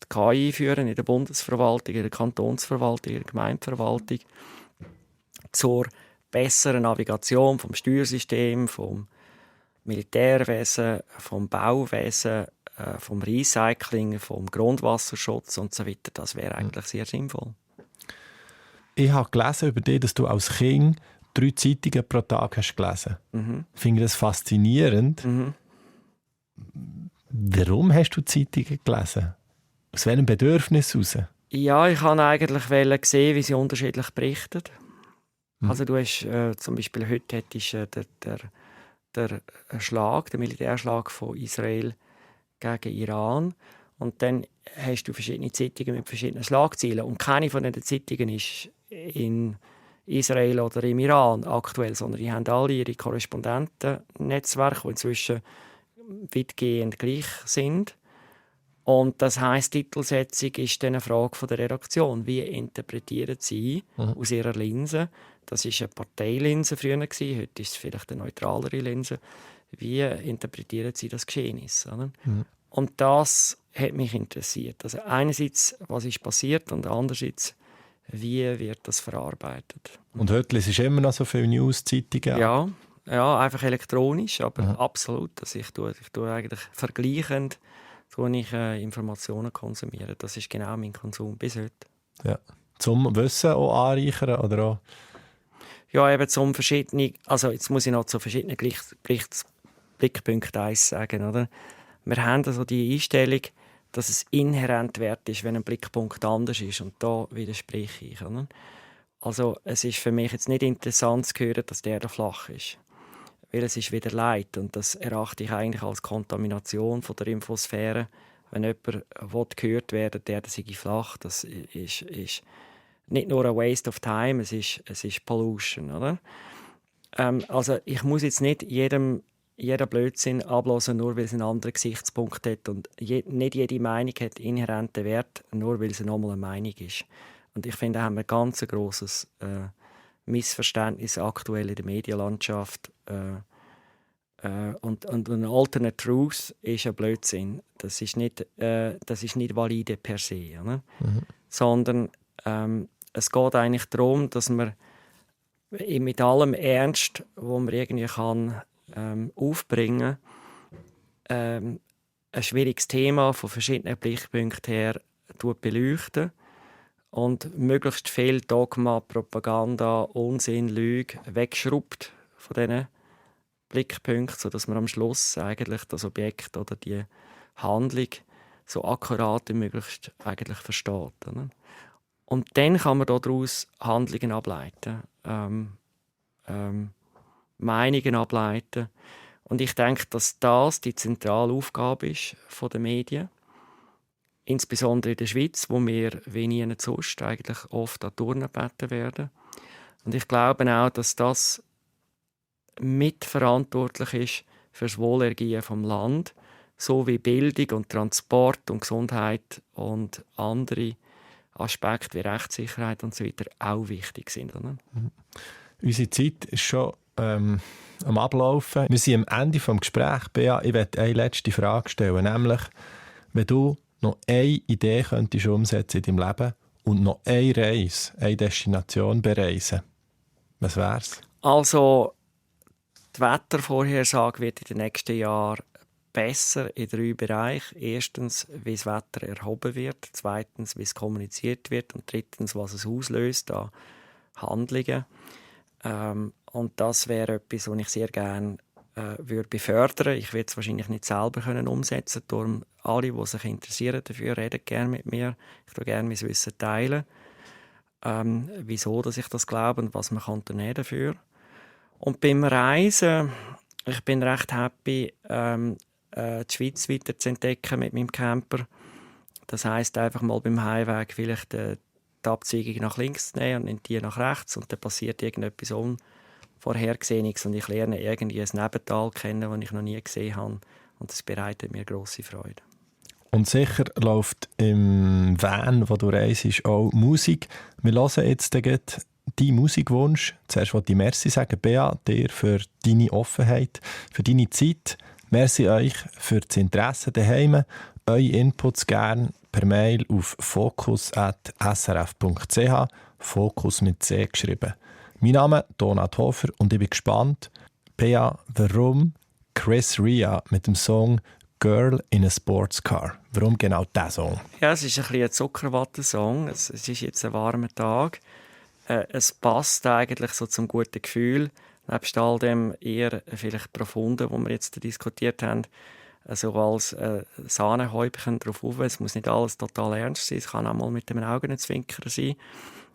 die KI einführen in der Bundesverwaltung, in der Kantonsverwaltung, in der Gemeindeverwaltung zur besseren Navigation vom Steuersystem, vom Militärwesen, vom Bauwesen, vom Recycling, vom Grundwasserschutz und so weiter. Das wäre eigentlich sehr sinnvoll. Ich habe gelesen über dich, dass du als Kind 3 Zeitungen pro Tag hast gelesen. Ich finde das faszinierend. Warum hast du Zeitungen gelesen? Aus welchem Bedürfnis heraus? Ja, ich wollte eigentlich sehen, wie sie unterschiedlich berichten. Also du hast zum Beispiel heute hättest, der Militärschlag von Israel gegen Iran. Und dann hast du verschiedene Zeitungen mit verschiedenen Schlagzeilen. Und keine von diesen Zeitungen ist in Israel oder im Iran aktuell, sondern die haben alle ihre Korrespondentennetzwerke, die inzwischen weitgehend gleich sind. Und das heisst, Titelsetzung ist dann eine Frage von der Redaktion. Wie interpretieren sie aus ihrer Linse? Das war eine Parteilinse früher, heute ist es vielleicht eine neutralere Linse. Wie interpretieren sie das Geschehnis? Oder? Und das hat mich interessiert. Also einerseits, was ist passiert, und andererseits, wie wird das verarbeitet? Und heute liest du immer noch so viele News-Zeitungen? Ja, einfach elektronisch, aber absolut. Also ich tue eigentlich vergleichend Informationen konsumieren. Das ist genau mein Konsum bis heute. Ja. Zum Wissen auch anreichern oder auch? Ja, eben zum verschiedenen, also jetzt muss ich noch zu verschiedenen Blickpunkten eins sagen, oder? Wir haben also die Einstellung, dass es inhärent wert ist, wenn ein Blickpunkt anders ist. Und da widerspreche ich. Oder? Also es ist für mich jetzt nicht interessant zu hören, dass der flach ist. Weil es ist wieder Leid. Und das erachte ich eigentlich als Kontamination von der Infosphäre. Wenn jemand gehört werden will, der sei flach, das ist nicht nur ein Waste of Time, es ist Pollution. Oder? Also ich muss jetzt nicht jeden Blödsinn ablassen, nur weil es einen anderen Gesichtspunkt hat. Und nicht jede Meinung hat inhärenten Wert, nur weil es nochmal eine Meinung ist. Und ich finde, da haben wir ein ganz grosses Missverständnis aktuell in der Medienlandschaft. Und ein Alternate Truth ist ein Blödsinn. Das ist nicht valide per se. Oder? Sondern es geht eigentlich darum, dass man mit allem Ernst, wo man irgendwie kann, aufbringen, ein schwieriges Thema von verschiedenen Blickpunkten her beleuchten und möglichst viel Dogma, Propaganda, Unsinn, Lüge wegschraubt von diesen Blickpunkten, sodass man am Schluss eigentlich das Objekt oder die Handlung so akkurat wie möglich eigentlich versteht. Oder? Und dann kann man daraus Handlungen ableiten, Meinungen ableiten. Und ich denke, dass das die zentrale Aufgabe ist der Medien. Insbesondere in der Schweiz, wo wir wie nie sonst eigentlich oft an Turnen gebeten werden. Und ich glaube auch, dass das mitverantwortlich ist für das Wohlergehen vom Land, so wie Bildung und Transport und Gesundheit und andere Aspekte wie Rechtssicherheit und so weiter auch wichtig sind. Oder? Unsere Zeit ist schon am Ablaufen. Wir sind am Ende des Gesprächs. Bea, ich möchte eine letzte Frage stellen, nämlich, wenn du noch eine Idee könntest umsetzen in deinem Leben und noch eine Reise, eine Destination bereisen, was wär's? Also, die Wettervorhersage wird in den nächsten Jahren besser in 3 Bereichen. Erstens, wie das Wetter erhoben wird. Zweitens, wie es kommuniziert wird. Und drittens, was es auslöst an Handlungen. Und das wäre etwas, was ich sehr gerne würde befördern. Ich würde es wahrscheinlich nicht selber umsetzen können. Darum alle, die sich interessieren dafür, reden gerne mit mir. Ich teile gerne mein Wissen teilen. Wieso dass ich das glaube und was man unternehmen dafür. Und beim Reisen, ich bin recht happy, die Schweiz weiter zu entdecken mit meinem Camper. Das heisst, einfach mal beim Heimweg vielleicht die Abzweigung nach links zu nehmen und nicht die nach rechts. Und dann passiert irgendetwas Unvorhergesehenes und ich lerne irgendwie ein Nebental kennen, das ich noch nie gesehen habe. Und das bereitet mir grosse Freude. Und sicher läuft im Van, wo du reist, auch Musik. Wir hören jetzt deinen Musikwunsch. Zuerst wollte ich Merci sagen, Bea, dir für deine Offenheit, für deine Zeit. Merci euch für das Interesse daheim. Eure Inputs gerne per Mail auf focus@srf.ch, Fokus mit C geschrieben. Mein Name ist Donat Hofer und ich bin gespannt, Bea, warum Chris Rea mit dem Song «Girl in a Sports Car». Warum genau dieser Song? Ja, es ist ein Zuckerwatte-Song. Es ist jetzt ein warmer Tag. Es passt eigentlich so zum guten Gefühl. Nebst all dem eher vielleicht Profunden, wo wir jetzt diskutiert haben, so als Sahnehäubchen drauf auf. Es muss nicht alles total ernst sein, es kann auch mal mit dem Augenzwinkern sein.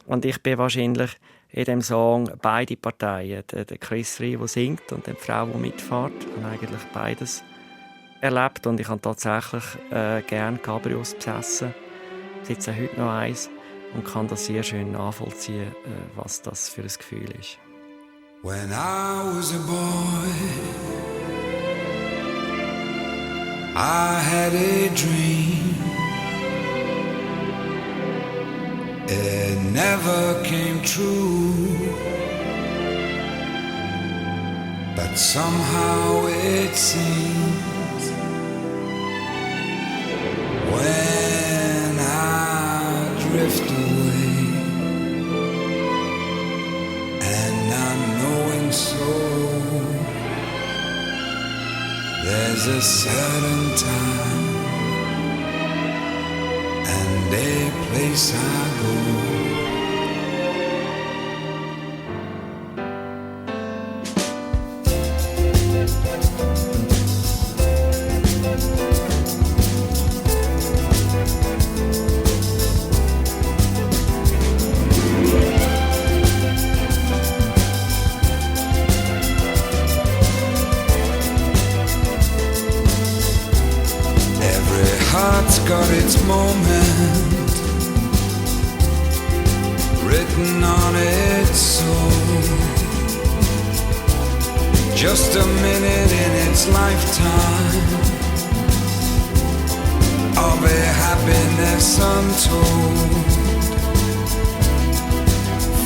Und ich bin wahrscheinlich in dem Song beide Parteien, der Chris Rea, der singt, und die Frau, die mitfährt. Ich habe eigentlich beides erlebt und ich habe tatsächlich gerne Cabrios besessen. Ich sitze heute noch eins und kann das sehr schön nachvollziehen, was das für ein Gefühl ist. When I was a boy, I had a dream. It never came true, but somehow it seems when I drift away and not knowing so, there's a certain time and a place I go. Every heart's got its moment written on its soul. Just a minute in its lifetime of a happiness untold.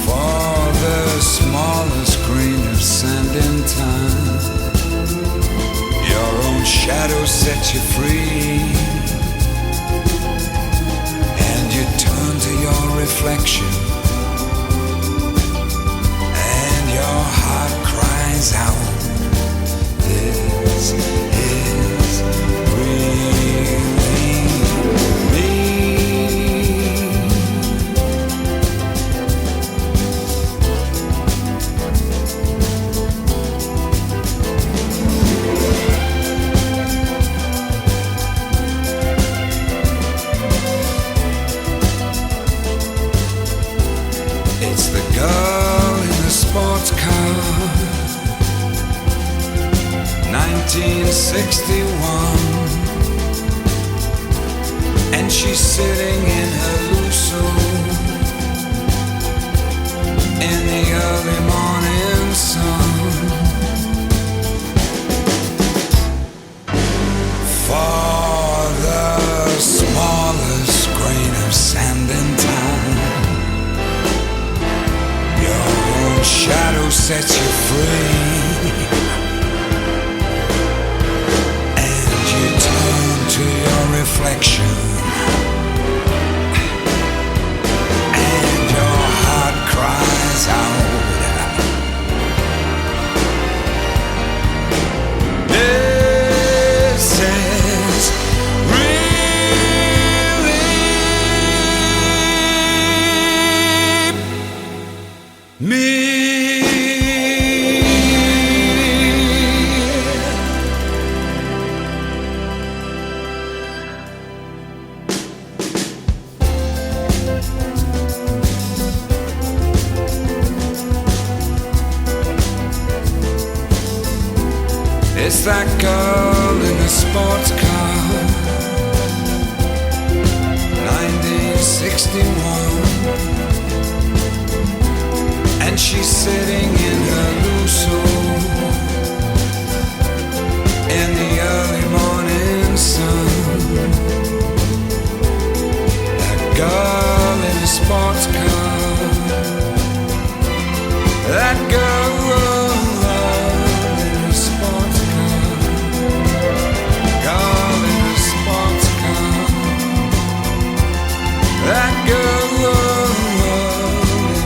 For the smallest grain of sand in time, your own shadow sets you free, and you turn to your reflection, and your heart cries out, this is really me. 1961, and she's sitting in her Lusso in the early morning sun. For the smallest grain of sand in town, your own shadow sets you free, and you turn to your reflection, and your heart cries out. This is really me. It's that girl in the sports car, 1961, and she's sitting in her Lusso in the early morning sun. That girl in the sports car, that girl in the sports car, girl in the sports car, that girl in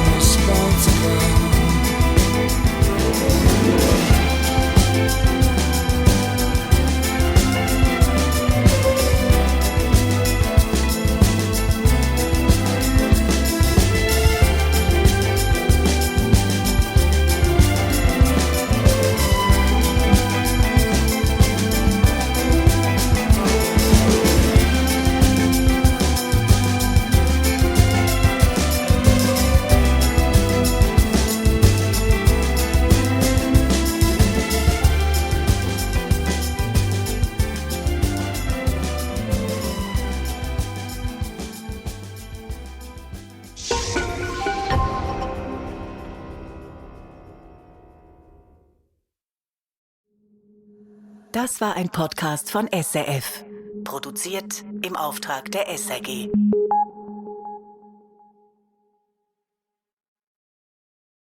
the sports car. Das war ein Podcast von SRF. Produziert im Auftrag der SRG.